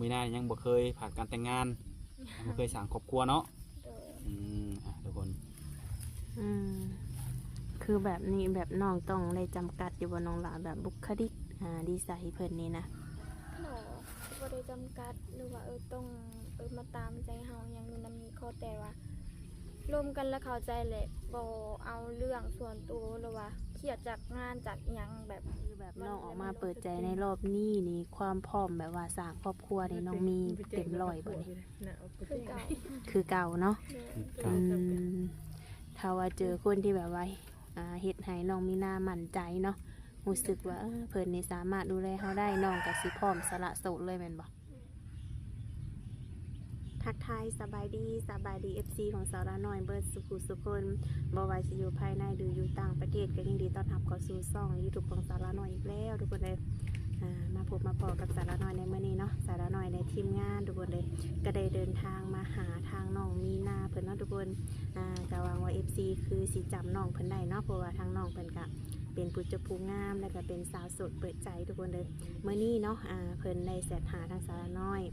ມີນາຍັງບໍ່ເຄີຍຜ່ານການແຕ່ງງານ ຍັງບໍ່ເຄີຍສ້າງຄອບຄົວເນາະ. ໂດຍ. ອືມ ອ່ະ ທຸກຄົນ ອືມ ຄືແບບນີ້ ແບບນ້ອງຕ້ອງໄດ້ຈຳກັດຢູ່ບໍ່ນ້ອງຫຼ້າ ແບບບຸກຄະລິກ ອ່າ ນິໄສເພິ່ນນີ້ນະ? ບໍ່ ບໍ່ໄດ້ຈຳກັດ ຫຼືວ່າ ເອີ ຕ້ອງ ເອີ ມາຕາມໃຈເຮົາຫຍັງໂນ່ນນັ້ນນີ້ ຂໍແຕ່ວ່າ ລົມກັນແລ້ວເຂົ້າໃຈແຫຼະ ບໍ່ເອົາເລື່ອງສ່ວນຕົວ ຫຼືວ່າຄຽດຈາກງານຈາກອີ່ຫຍັງແບບ ຄືແບບນ້ອງອອກມາເປີດໃຈໃນລອບນີ້ນີ້ ຄວາມພ້ອມແບບວ່າສ້າງຄອບຄົວນີ້ ນ້ອງມີເຕັມຮ້ອຍບໍ່ນີ້? ຄືເກົ່າ ຄືເກົ່າເນາະ. ໂດຍ. ອືມ ຖ້າວ່າເຈີຄົນທີ່ແບບວ່າ ອ່າ ເຮັດໃຫ້ນ້ອງມີນາໝັ້ນໃຈເນາະ ຮູ້ສຶກວ່າ ເອີ ເພິ່ນນີ້ສາມາດດູແລເຮົາໄດ້ ນ້ອງກໍຊິພ້ອມສະຫຼະໂສດເລີຍແມ່ນບໍ່? ທັກທາຍສະບາຍດີ ສະບາຍດີ ເອັຟຊີ ຂອງສາວລານ້ອຍເບິດສູ່ຜູ້ສູ່ຄົນ ບໍ່ວ່າຊິຢູ່ພາຍໃນ ຫຼື ຢູ່ຕ່າງປະເທດ ກໍຍິນດີຕ້ອນຮັບເຂົ້າສູ່ຊ່ອງຢູທູບຂອງສາວລານ້ອຍອີກແລ້ວທຸກຄົນເອີຍ. ອ່າ ມາພົບມາພໍ້ກັບສາວລານ້ອຍໃນມື້ນີ້ເນາະ ສາວລານ້ອຍ ແລະ ທີມງານທຸກຄົນເອີຍ ກໍໄດ້ເດີນທາງມາຫາທາງນ້ອງມີນາເພິ່ນເນາະທຸກຄົນ. ອ່າ ກໍຫວັງວ່າ ເອັຟຊີ ຄືຊິຈຳນ້ອງເພິ່ນໄດ້ເນາະ ເພາະວ່າທາງນ້ອງເພິ່ນກໍ ເປັນຜູ້ຈົບຜູ້ງາມ ແລ້ວກໍເປັນສາວໂສດເປີດໃຈທຸກຄົນເດີ. ມື້ນີ້ເນາະ ອ່າ ເພິ່ນໄດ້ແຊັດຫາທາງສາວລານ້ອຍ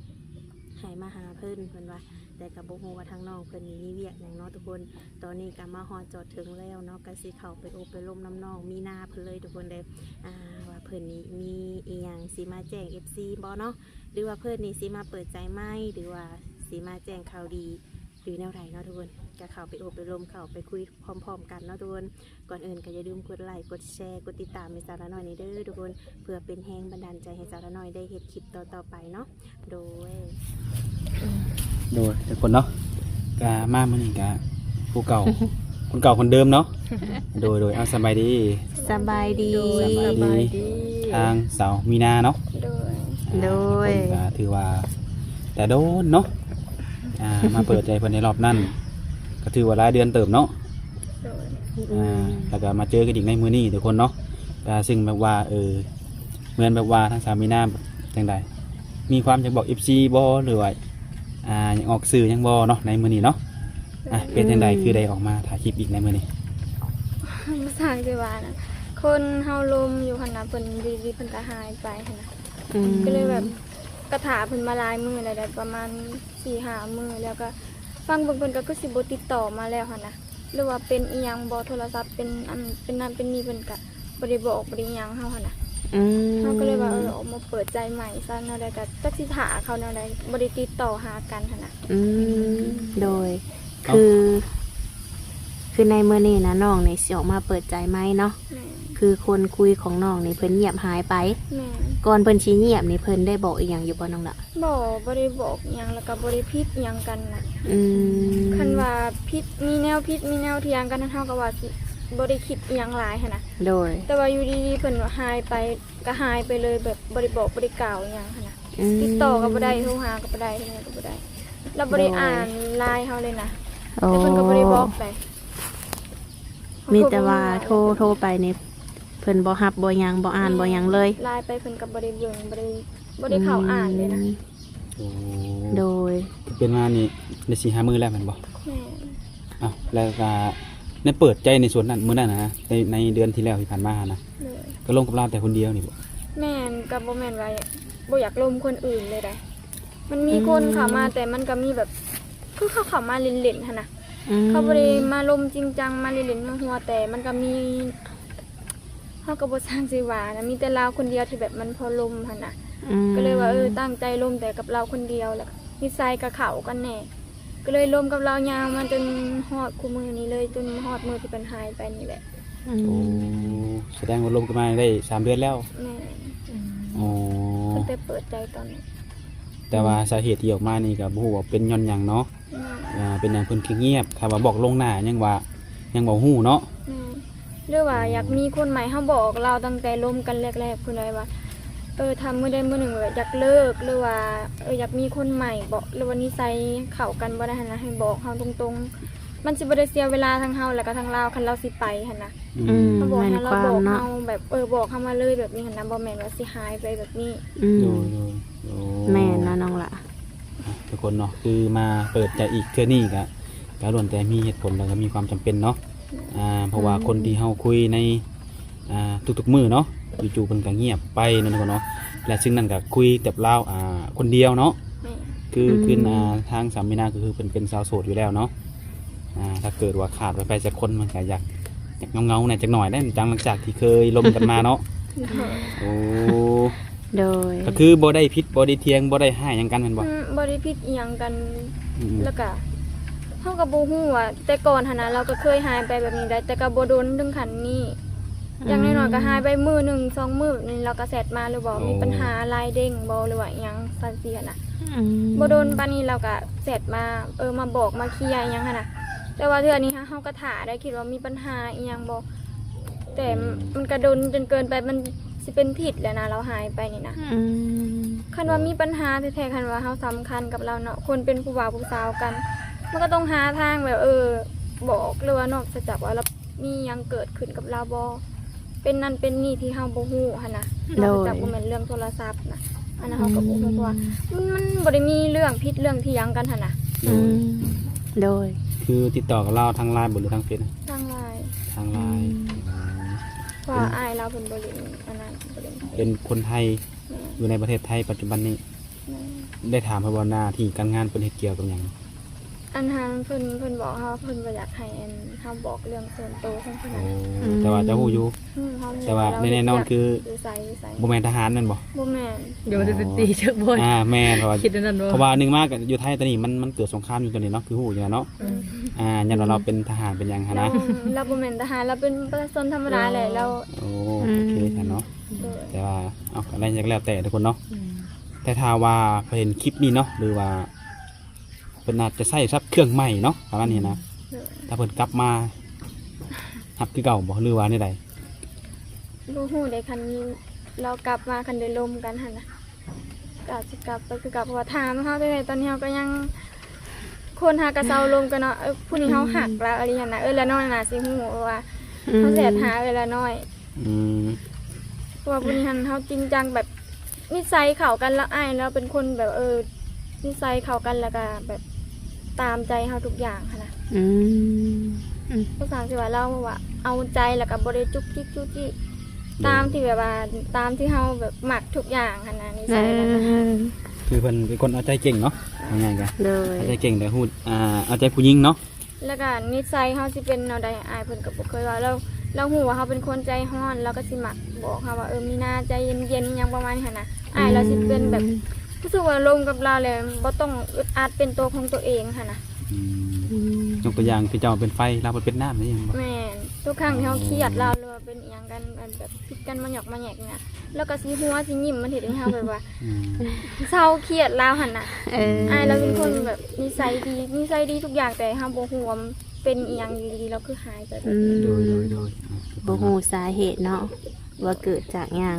ໃຫ້ມາຫາເພິ່ນ ເພິ່ນວ່າ ແຕ່ກໍບໍ່ຮູ້ວ່າທາງນ້ອງເພິ່ນນີ້ມີວຽກຫຍັງເນາະທຸກຄົນ. ຕອນນີ້ກໍມາຮອດຈອດເຖິງແລ້ວເນາະ ກໍຊິເຂົ້າໄປອົບໄປລົມນຳນ້ອງມີນາເພິ່ນເລີຍທຸກຄົນເດີ ອ່າ ວ່າເພິ່ນນີ້ມີອີ່ຫຍັງຊິມາແຈ້ງ ເອັຟຊີ ບໍ່ເນາະ ຫຼືວ່າເພິ່ນນີ້ຊິມາເປີດໃຈໃໝ່ ຫຼືວ່າຊິມາແຈ້ງຂ່າວດີ ຫຼືແນວໃດເນາະທຸກຄົນ. ກໍເຂົ້າໄປອົບໄປລົມ ເຂົ້າໄປຄຸຍ ພ້ອມໆກັນເນາະທຸກຄົນ. ກ່ອນອື່ນກໍຢ່າລືມກົດໄລ ກົດແຊ ກົດຕິດຕາມໃຫ້ສາວລານ້ອຍນີ້ເດີທຸກຄົນ ເພື່ອເປັນແຮງບັນດານໃຈໃຫ້ສາວລານ້ອຍໄດ້ເຮັດຄລິບຕໍ່ໆໄປເນາະ. ໂດຍ ໂດຍ ທຸກຄົນເນາະ ກະມາມື້ນີ້ກະຜູ້ເກົ່າ ຄົນເກົ່າຄົນເດີມເນາະ. ໂດຍ ໂດຍ ເອົາ ສະບາຍດີ ສະບາຍດີ ສະບາຍດີ ສະບາຍດີ ທາງສາວມີນາເນາະ. ໂດຍ ອ່າ ໂດຍ ເພິ່ນກະຖືວ່າແຕ່ດົນເນາະ ອ່າ ມາເປີດໃຈເພິ່ນໃນຮອບນັ້ນ ກໍຖືວ່າຫຼາຍເດືອນເຕີບເນາະ. ໂດຍ ອ່າ ແລ້ວກໍມາເຈີກັນອີກໃນມື້ນີ້ທຸກຄົນເນາະ ກໍຊຶ່ງແບບວ່າ ເອີ ເໝືອນແບບວ່າທາງສາວມີນາຈັ່ງໃດ ມີຄວາມຢາກບອກ ເອັຟຊີ ບໍ່ ຫຼືວ່າ ອ່າ ຢາກອອກສື່ຫຍັງບໍ່ເນາະໃນມື້ນີ້ເນາະ? ອ່ະ ເປັນຈັ່ງໃດ ອືມ ຄືໄດ້ອອກມາຖ່າຍຄລິບອີກໃນມື້ນີ້? ບໍ່ຊ່າງຊິວ່ານະ ຄົນເຮົາລົມຢູ່ຫັ້ນນະ ເພິ່ນຢູ່ດີໆເພິ່ນກໍຫາຍໄປຫັ້ນນະ. ອືມ ກໍເລີຍແບບ ກໍຖ້າເພິ່ນມາຫຼາຍມື້ແລ້ວ ໄດ້ປະມານສີ່ຫ້າມື້ແລ້ວ ກໍຟັງເບິ່ງເພິ່ນກໍຄືຊິບໍ່ຕິດຕໍ່ມາແລ້ວຫັ້ນນະ ຫຼືວ່າເປັນອີ່ຫຍັງບໍ່ ໂທລະສັບເປັນອັນ ເປັນນັ້ນເປັນນີ້ ເພິ່ນກະບໍ່ໄດ້ບອກບໍ່ໄດ້ຫຍັງເຮົາຫັ້ນນະ. ອືມ ເຮົາກໍເລີຍວ່າ ເອີ ອອກມາເປີດໃຈໃໝ່ຊະ ແນວໃດກໍຈັກຊິຖ້າເຂົາແນວໃດ ບໍ່ໄດ້ຕິດຕໍ່ຫາກັນຫັ້ນນະ. ອືມ ໂດຍ ເອົ້າ ຄື ຄືໃນມື້ນີ້ນະ ນ້ອງນີ້ຊິອອກມາເປີດໃຈໃໝ່ເນາະ. ແມ່ນ ຄືຄົນຄຸຍຂອງນ້ອງນີ້ເພິ່ນງຽບຫາຍໄປ. ແມ່ນ ກ່ອນເພິ່ນຊິງຽບນີ້ ເພິ່ນໄດ້ບອກອີ່ຫຍັງຢູ່ບໍ່ນ້ອງລະ? ບໍ່ ບໍ່ໄດ້ບອກຫຍັງ ແລ້ວກໍບໍ່ໄດ້ຜິດຫຍັງກັນນະ. ອືມ ຄັນວ່າຜິດ ມີແນວຜິດ ມີແນວຖຽງກັນ ເຮົາກໍວ່າຊິບໍ່ໄດ້ຄິດອີ່ຫຍັງຫຼາຍຫັ້ນນະ. ໂດຍ ແຕ່ວ່າຢູ່ດີໆເພິ່ນຫາຍໄປ ກໍຫາຍໄປເລີຍ ແບບບໍ່ໄດ້ບອກບໍ່ໄດ້ກ່າວອີ່ຫຍັງຫັ້ນນະ. ອືມ ຕິດຕໍ່ກໍບໍ່ໄດ້ ໂທຫາກໍບໍ່ໄດ້ ເຮັດຫຍັງກໍບໍ່ໄດ້ ແລ້ວບໍ່ໄດ້ ໂດຍ ອ່ານ LINE ເຮົາເລີຍນະ. ໂອ້ ແຕ່ເພິ່ນກໍບໍ່ໄດ້ບອກໃດ ມີແຕ່ວ່າໂທ ໂທໄປນີ້ ເພິ່ນບໍ່ຮັບບໍ່ຫຍັງ ບໍ່ອ່ານບໍ່ຫຍັງເລີຍ. ແມ່ນ LINE ໄປເພິ່ນກໍບໍ່ໄດ້ເບິ່ງ ບໍ່ໄດ້ ບໍ່ໄດ້ເຂົ້າອ່ານເລີຍນະ. ອືມ ໂອ້ ໂດຍ ເປັນມານີ້ໄດ້ສີ່ຫ້າມື້ແລ້ວແມ່ນບໍ່? ແມ່ນ. ອ້າວ ແລ້ວກໍໄດ້ເປີດໃຈໃນສ່ວນນັ້ນ ມື້ນັ້ນນະ ໃນ ໃນເດືອນທີ່ແລ້ວທີ່ຜ່ານມາຫັ້ນນະ. ໂດຍ ກໍລົມກັບລາວແຕ່ຄົນດຽວນີ້ບໍ່? ແມ່ນ ກໍບໍ່ແມ່ນວ່າບໍ່ຢາກລົມຄົນອື່ນເລີຍໃດ ມັນມີ ອືມ ຄົນເຂົ້າມາ ແຕ່ມັນກໍມີແບບ ຄືເຂົາເຂົ້າມາຫຼິ້ນໆຫັ້ນນະ. ອືມ ເຂົາບໍ່ໄດ້ມາລົມຈິງຈັງ ມາຫຼິ້ນໆຫົວໆ ແຕ່ມັນກໍມີ ເຮົາກໍບໍ່ຊ່າງຊິວ່ານະ ມີແຕ່ລາວຄົນດຽວທີ່ແບບມັນພໍລົມຫັ້ນນະ. ອືມ ກໍເລີຍວ່າ ເອີ ຕັ້ງໃຈລົມແຕ່ກັບລາວຄົນດຽວ ແລ້ວນິໄສກໍເຂົ້າກັນແດ່ ກໍເລີຍລົມກັບລາວຍາວມາຈົນຮອດຄູ່ມື້ນີ້ເລີຍ ຈົນຮອດມື້ທີ່ເພິ່ນຫາຍໄປນີ້ແຫຼະ. ອືມ ໂອ້ ສະແດງວ່າລົມກັນມາໄດ້ສາມເດືອນແລ້ວ. ແມ່ນ. ໂອ້ ຕັ້ງແຕ່ເປີດໃຈຕອນນັ້ນ ແຕ່ວ່າ ອືມ ສາເຫດທີ່ອອກມານີ້ກໍບໍ່ຮູ້ວ່າເປັນຍ້ອນຫຍັງເນາະ. ແມ່ນ. ອ່າ ເປັນຫຍັງເພິ່ນຄືງຽບ ຖ້າວ່າບອກລ່ວງໜ້າຍັງວ່າ ຍັງບໍ່ຮູ້ເນາະ. ແມ່ນ. ຫຼືວ່າ ອືມ ຢາກມີຄົນໃໝ່ ເຮົາບອກລາວຕັ້ງແຕ່ລົມກັນແລກໆພຸ້ນໄດ໋ວ່າ ເອີ ຖ້າມື້ໃດມື້ໜຶ່ງແບບຢາກເລີກ ຫຼືວ່າ ເອີ ຢາກມີຄົນໃໝ່ເບາະ ຫຼືວ່ານິໄສເຂົ້າກັນບໍ່ໄດ້ຫັ້ນນະ ໃຫ້ບອກເຮົາຕົງໆ ມັນຊິບໍ່ໄດ້ເສຍເວລາທັງເຮົາ ແລ້ວກໍທັງລາວ ຄັນລາວຊິໄປຫັ້ນນະ. ອືມ ອືມ ເຮົາບອກ ແມ່ນ ໃຫ້ລາວບອກເຮົາ ຄວາມເນາະ ແບບ ເອີ ບອກເຮົາມາເລີຍແບບນີ້ຫັ້ນນະ ບໍ່ແມ່ນວ່າຊິຫາຍໄປແບບນີ້. ອືມ ໂດຍ ໂດຍ ໂອ້ ແມ່ນເນາະນ້ອງລະ. ອ່ະ ທຸກຄົນເນາະ ຄືມາເປີດໃຈອີກເທື່ອນີ້ກະ ກະລ້ວນແຕ່ມີເຫດຜົນ ແລ້ວກະມີຄວາມຈຳເປັນເນາະ. ອືມ ອ່າ ເພາະວ່າ ອືມ ຄົນທີ່ເຮົາຄຸຍໃນ ອ່າ ທຸກໆມື້ເນາະ ຢູ່ໆເພິ່ນກໍງຽບໄປເນາະ ທຸກຄົນເນາະ ແລະ ຊຶ່ງນັ້ນກໍຄຸຍແຕ່ລາວ ອ່າ ຄົນດຽວເນາະ. ແມ່ນ ຄື ອືມ ຄື ອ່າ ທາງສາມີນາກໍຄືເພິ່ນເປັນສາວໂສດຢູ່ແລ້ວເນາະ. ອ່າ ຖ້າເກີດວ່າຂາດໄປ ໄປຈັກຄົນ ມັນກໍຢາກ ຢາກເຫງົາໆແດ່ຈັກໜ່ອຍເດ້ ຫຼັງຈາກທີ່ເຄີຍລົມກັນມາເນາະ. ໂດຍ ໂອ້ ໂດຍ ກໍຄືບໍ່ໄດ້ຜິດ ບໍ່ໄດ້ຖຽງ ບໍ່ໄດ້ຮ້າຍຫຍັງກັນແມ່ນບໍ່? ອືມ ບໍ່ໄດ້ຜິດອີ່ຫຍັງກັນ. ອືມ ແລ້ວກໍເຮົາກໍບໍ່ຮູ້ວ່າ ແຕ່ກ່ອນຫັ້ນນະ ລາວກໍເຄີຍຮ້າຍໄປແບບນີ້ໄດ໋ ແຕ່ກໍບໍ່ດົນເຖິງຂັ້ນນີ້. ອືມ ຢ່າງໜ້ອຍໆກໍຮ້າຍໄປມື້ໜຶ່ງສອງມື້ແບບນີ້ ລາວກໍແຊັດມາ ຫຼືວ່າ ໂອ້ ມີປັນຫາຫຼາຍເດ້ງບໍ່ ຫຼືວ່າອີ່ຫຍັງຊັ້ນຊີ້ຫັ້ນນະ. ອືມ ບໍ່ດົນປານນີ້ລາວກໍແຊັດມາ ເອີ ມາບອກມາເຄລຍອີ່ຫຍັງຫັ້ນນະ. ແຕ່ວ່າເທື່ອນີ້ເຮົາກໍຖ້າໄດ້ ຄິດວ່າມີປັນຫາອີ່ຫຍັງບໍ່ ແຕ່ ອືມ ມັນກະດົນຈົນເກີນໄປ ມັນຊິເປັນທິດແລ້ວນະ ລາວຫາຍໄປນີ້ນະ. ອືມ ຄັນວ່າມີປັນຫາແທ້ໆ ຄັນວ່າເຮົາສຳຄັນກັບລາວເນາະ ຄົນເປັນຜູ້ບ່າວຜູ້ສາວກັນ ມັນກໍຕ້ອງຫາທາງແບບ ເອີ ບອກ ຫຼືວ່ານອກເສຍຈາກວ່າລາວມີຫຍັງເກີດຂຶ້ນກັບລາວບໍ່ ເປັນນັ້ນເປັນນີ້ທີ່ເຮົາບໍ່ຮູ້ຫັ້ນນະ. ໂດຍ ນອກເສຍຈາກບໍ່ແມ່ນເລື່ອງໂທລະສັບນະ ອັນນັ້ນເຮົາກໍບໍ່ຮູ້ ອືມ ເພາະວ່າມັນ ມັນບໍ່ໄດ້ມີເລື່ອງຜິດເລື່ອງຖຽງກັນຫັ້ນນະ. ໂດຍ ອືມ ໂດຍ ຄືຕິດຕໍ່ກັບລາວທາງ LINE ບໍ່ ຫຼືທາງເຟສ? ທາງ LINE ທາງ LINE ອືມ ອືມ ເພາະວ່າ ເປັນ ອ້າຍລາວເພິ່ນບໍ່ຫຼິ້ນອັນນັ້ນ ບໍ່ຫຼິ້ນ ເປັນຄົນໄທ ແມ່ນ ຢູ່ໃນປະເທດໄທປັດຈຸບັນນີ້. ແມ່ນ ໄດ້ຖາມເພິ່ນບໍ່ ໜ້າທີ່ການງານເພິ່ນເຮັດກ່ຽວກັບຫຍັງ? ອັນຫັ້ນເພິ່ນ ເພິ່ນບອກເຮົາ ເພິ່ນບໍ່ຢາກໃຫ້ອັນເຮົາບອກເລື່ອງສ່ວນໂຕຂອງເພິ່ນ. ໂອ້ ອືມ ແຕ່ວ່າເຈົ້າຮູ້ຢູ່? ອືມ ເຮົາຮູ້ ແຕ່ວ່າແນ່ໆນອນຄື ຢູ່ໃສ ຢູ່ໃສ ບໍ່ແມ່ນທະຫານແມ່ນບໍ່? ບໍ່ແມ່ນ ຢ່າວ່າແຕ່ຕີຈັກບ່ອນ. ອ່າ ແມ່ນ ເພາະວ່າ ຄິດອັນນັ້ນບໍ່? ເພາະວ່າໜຶ່ງມາກໍຢູ່ໄທຕອນນີ້ ມັນ ມັນເກີດສົງຄາມຢູ່ຕອນນີ້ເນາະ ຄືຮູ້ຢູ່ແຫຼະເນາະ. ອືມ ອ່າ ຢ້ານວ່າລາວເປັນທະຫານເປັນຫຍັງຫັ້ນນະ. ລາວ ລາວບໍ່ແມ່ນທະຫານ ລາວເປັນປະຊາຊົນທຳມະດາແຫຼະ ລາວ. ໂອ້ ອືມ ໂອເຄຊັ້ນເນາະ. ໂດຍ ແຕ່ວ່າ ເອົາ ກໍແລ້ວແຕ່ທຸກຄົນເນາະ. ອືມ ແຕ່ຖ້າວ່າເພິ່ນເຫັນຄລິບນີ້ເນາະ ຫຼືວ່າ ເພິ່ນອາດຈະໃຊ້ສັບເຄື່ອງໃໝ່ເນາະ ປະມານນີ້ນະ. ໂດຍ ຖ້າເພິ່ນກັບມາຮັບຄືເກົ່າບໍ່ ຫຼືວ່າແນວໃດ? ບໍ່ຮູ້ເດ້ ຄັນລາວກັບມາ ຄັນໄດ້ລົມກັນຫັ້ນນະ ກໍອາດຊິກັບໄປຄືເກົ່າ ເພາະວ່າຖາມເຮົາແຕ່ໃດ ຕອນນີ້ເຮົາກໍຍັງ ຄົນຫາກໍເຊົາລົມກັນເນາະ. ເອີ ຜູ້ນີ້ເຮົາ ອືມ ຮັກລາວອີ່ຫຼີຫັ້ນນະ ເອື້ອຍລະນ້ອຍໜ້າຊິຮູ້ ເພາະວ່າ ອືມ ເຮົາແຊັດຫາເອື້ອຍລະນ້ອຍ. ອືມ ເພາະວ່າຜູ້ນີ້ຫັ້ນເຮົາຈິງຈັງ ແບບນິໄສເຂົ້າກັນ ລາວ ອ້າຍລາວເປັນຄົນແບບ ເອີ ນິໄສເຂົ້າກັນ ແລ້ວກໍແບບຕາມໃຈເຮົາທຸກຢ່າງຫັ້ນນະ. ອືມ ອືມ ພາສາທີ່ວ່າລາວວ່າເອົາໃຈ ແລ້ວກໍບໍ່ໄດ້ຈຸກຈິກຈຸກຈິກ ໂດຍ ຕາມທີ່ແບບວ່າ ຕາມທີ່ເຮົາແບບມັກທຸກຢ່າງຫັ້ນນະ ນິໄສ ເອີ ລາວນະ. ຄືເພິ່ນເປັນຄົນເອົາໃຈເກັ່ງເນາະ ເອົາງ່າຍໆກໍ ໂດຍ ເອົາໃຈເກັ່ງ ແຕ່ຮູ້ ອ່າ ເອົາໃຈຜູ້ຍິງເນາະ. ແລ້ວກໍນິໄສເຮົາຊິເປັນແນວໃດ ອ້າຍເພິ່ນກໍບໍ່ເຄີຍເວົ້າ. ລາວ ລາວຮູ້ວ່າເຮົາເປັນຄົນໃຈຮ້ອນ ລາວກໍຊິມັກບອກເຮົາວ່າ ເອີ ມີນາໃຈເຢັນໆ ຫຍັງປະມານນີ້ຫັ້ນນະ. ອືມ ອ້າຍລາວຊິເປັນແບບ ຮູ້ສຶກວ່າລົມກັບລາວແລ້ວບໍ່ຕ້ອງອຶດອັດ ເປັນຕົວຂອງຕົວເອງຫັ້ນນະ. ອືມ ອືມ ຍົກຕົວຢ່າງ ຄືເຈົ້າເປັນໄຟ ລາວເປັນນ້ຳນີ້ແມ່ນບໍ່? ແມ່ນ ທຸກຄັ້ງທີ່ເຮົາຄຽດລາວ ຫຼືວ່າເປັນອີ່ຫຍັງກັນ ແບບຜິດກັນ ມາຫຍອກມາແຫຍກນີ້ນະ ລາວກໍຊິຫົວຊິຍິ້ມ ມັນເຮັດໃຫ້ເຮົາແບບວ່າ ອືມ ເຊົາຄຽດລາວຫັ້ນນະ. ເອີ ອ້າຍລາວເປັນຄົນແບບນິໄສດີ ນິໄສດີທຸກຢ່າງ ແຕ່ເຮົາບໍ່ຮູ້ວ່າເປັນອີ່ຫຍັງຢູ່ດີໆ ລາວຄືຫາຍໄປແບບນີ້. ອືມ ໂດຍ ໂດຍ ໂດຍ ອ່າ ບໍ່ຮູ້ສາເຫດເນາະ ວ່າເກີດຈາກຫຍັງ.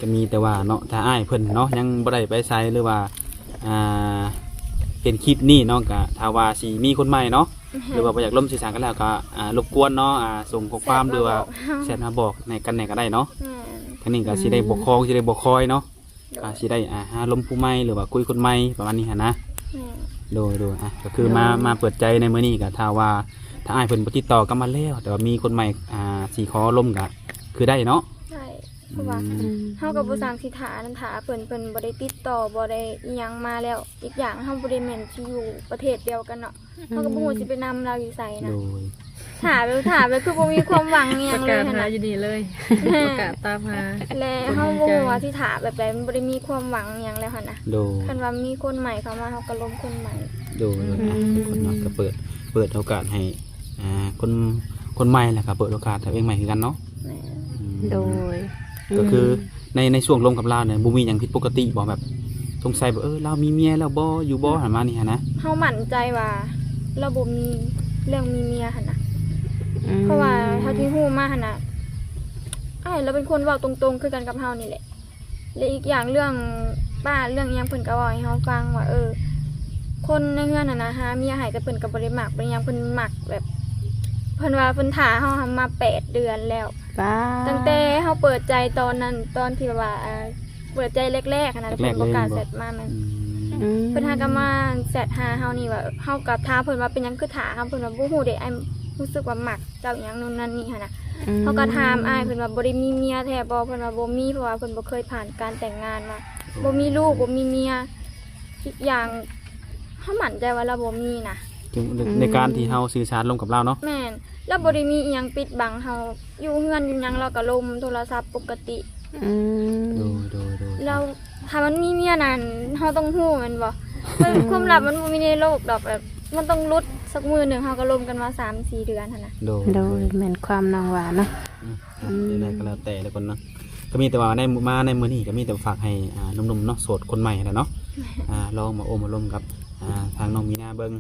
ກໍມີແຕ່ວ່າເນາະ ຖ້າອ້າຍເພິ່ນເນາະ ຍັງບໍ່ໄດ້ໄປໃສ ຫຼືວ່າ ອ່າ ເຫັນຄລິບນີ້ເນາະ ກໍຖ້າວ່າຊິມີຄົນໃໝ່ເນາະ ແມ່ນ ຫຼືວ່າບໍ່ຢາກລົມຊິສັງກັນແລ້ວ ກໍ ອ່າ ລົບກວນເນາະ ອ່າ ສົ່ງຂໍ້ຄວາມ ຫຼືວ່າແຊັດມາບອກໃຫ້ກັນແດ່ກໍໄດ້ເນາະ. ແມ່ນ ທາງນີ້ກໍຊິໄດ້ບໍ່ຄອງ ຊິໄດ້ບໍ່ຄອຍເນາະ. ໂດຍ ອ່າ ຊິໄດ້ ອ່າ ຫາລົມຜູ້ໃໝ່ ຫຼືວ່າຄຸຍຄົນໃໝ່ ປະມານນີ້ຫັ້ນນະ. ແມ່ນ ໂດຍ ໂດຍ ອ່າ ກໍຄືມາ ໂດຍ ມາເປີດໃຈໃນມື້ນີ້ ກໍຖ້າວ່າ ຖ້າອ້າຍເພິ່ນບໍ່ຕິດຕໍ່ກັບມາແລ້ວ ແຕ່ວ່າມີຄົນໃໝ່ ອ່າ ຊິຂໍລົມ ກໍຄືໄດ້ເນາະ. ໄດ້ ເພາະວ່າ ອືມ ເຮົາກໍບໍ່ສ້າງຊິຖ້ານັ້ນ ຖ້າເພິ່ນ ເພິ່ນບໍ່ໄດ້ຕິດຕໍ່ ບໍ່ໄດ້ອີ່ຫຍັງມາແລ້ວ. ອີກຢ່າງເຮົາບໍ່ໄດ້ແມ່ນຊິຢູ່ປະເທດດຽວກັນເນາະ. ເຮົາກໍບໍ່ຮູ້ຊິໄປນຳລາວຢູ່ໃສນະ. ໂດຍ ຖ້າແບບ ຖ້າແບບຄືບໍ່ມີຄວາມຫວັງອີ່ຫຍັງເລີຍຫັ້ນນະ. ປະກາດຫາຢູ່ນີ້ເລີຍ ປະກາດຕາມຫາ ແລະ ເຮົາບໍ່ຮູ້ວ່າຊິຖ້າແບບໃດ ມັນບໍ່ໄດ້ມີຄວາມຫວັງອີ່ຫຍັງແລ້ວຫັ້ນນະ. ໂດຍ ຄັນວ່າມີຄົນໃໝ່ເຂົ້າມາ ເຮົາກໍລົມຄົນໃໝ່. ໂດຍ ອືມ ອ່າ ທຸກຄົນເນາະ ກໍເປີດ ເປີດໂອກາດໃຫ້ ອ່າ ຄົນ ຄົນໃໝ່ ແລ້ວກໍເປີດໂອກາດໃຫ້ເອງໃໝ່ຄືກັນເນາະ. ແມ່ນ ອືມ ໂດຍ ກໍຄື ອືມ ໃນ ໃນຊ່ວງລົມກັບລາວນີ້ ບໍ່ມີຫຍັງຜິດປົກກະຕິບໍ່? ແບບສົງໄສແບບ ເອີ ລາວມີເມຍແລ້ວບໍ່ ຢູ່ບໍ່ ປະມານນີ້ຫັ້ນນະ. ເຮົາໝັ້ນໃຈວ່າລາວບໍ່ມີເລື່ອງມີເມຍຫັ້ນນະ. ອືມ ເພາະວ່າເທົ່າທີ່ຮູ້ມາຫັ້ນນະ ອ້າຍລາວເປັນຄົນເວົ້າຕົງໆ ຄືກັນກັບເຮົານີ້ແຫຼະ. ແລະ ອີກຢ່າງເລື່ອງປ້າເລື່ອງຫຍັງ ເພິ່ນກໍເວົ້າໃຫ້ເຮົາຟັງວ່າ ເອີ ຄົນໃນເຮືອນຫັ້ນນະ ຫາເມຍໃຫ້ ແຕ່ເພິ່ນກໍບໍ່ໄດ້ມັກ ບໍ່ໄດ້ຫຍັງ ເພິ່ນມັກແບບ ເພິ່ນວ່າເພິ່ນຖ້າເຮົາຫັ້ນມາແປດເດືອນແລ້ວ. ປ້າ ຕັ້ງແຕ່ເຮົາເປີດໃຈຕອນນັ້ນ ຕອນທີ່ແບບວ່າ ອ່າ ເປີດໃຈແລກໆຫັ້ນນະ ແລກໆ ເພິ່ນບໍ່ກ້າແຊັດມາ. ແມ່ນ ອືມ ອືມ ເພິ່ນຫາກໍມາແຊັດຫາເຮົານີ້ວ່າ ເຮົາກໍຖາມເພິ່ນວ່າ ເປັນຫຍັງຄືຖ້າເຮົາ? ເພິ່ນວ່າ ບໍ່ຮູ້ເດ້ ອ້າຍຮູ້ສຶກວ່າມັກເຈົ້າຫຍັງ ໂນ່ນນັ້ນນີ້ຫັ້ນນະ. ອືມ ເຮົາກໍຖາມອ້າຍເພິ່ນວ່າ ບໍ່ໄດ້ມີເມຍແທ້ບໍ່? ເພິ່ນວ່າບໍ່ມີ ເພາະວ່າເພິ່ນບໍ່ເຄີຍຜ່ານການແຕ່ງງານມາ ບໍ່ມີລູກ ບໍ່ມີເມຍ ອີກຢ່າງເຮົາໝັ້ນໃຈວ່າລາວບໍ່ມີນະ ໃນ ອືມ ໃນການທີ່ເຮົາສື່ສານລົມກັບລາວເນາະ. ແມ່ນ ລາວບໍ່ໄດ້ມີອີ່ຫຍັງປິດບັງເຮົາ ຢູ່ເຮືອນຢູ່ຫຍັງລາວກໍລົມໂທລະສັບປົກກະຕິ. ອືມ ໂດຍ ໂດຍ ໂດຍ ແລ້ວຖ້າມັນມີເມຍນັ້ນ ເຮົາຕ້ອງຮູ້ແມ່ນບໍ່? ຄວາມລັບມັນບໍ່ມີໃນໂລກດອກ ແບບມັນຕ້ອງຫຼຸດ ສັກມື້ໜຶ່ງເຮົາກໍລົມກັນມາສາມສີ່ເດືອນຫັ້ນນະ. ໂດຍ ໂດຍ ໂດຍ ແມ່ນຄວາມນ້ອງວ່າເນາະ. ອືມ ອືມ ຈັ່ງໃດກໍແລ້ວແຕ່ທຸກຄົນເນາະ ກໍມີແຕ່ວ່າໃນ ມາໃນມື້ນີ້ກໍມີແຕ່ຝາກໃຫ້ ອ່າ ໜຸ່ມໆເນາະ ໂສດຄົນໃໝ່ຫັ້ນແຫຼະເນາະ ອ່າ ລອງມາໂອ້ມາລົມກັບ ອ່າ ທາງນ້ອງມີນາເບິ່ງ.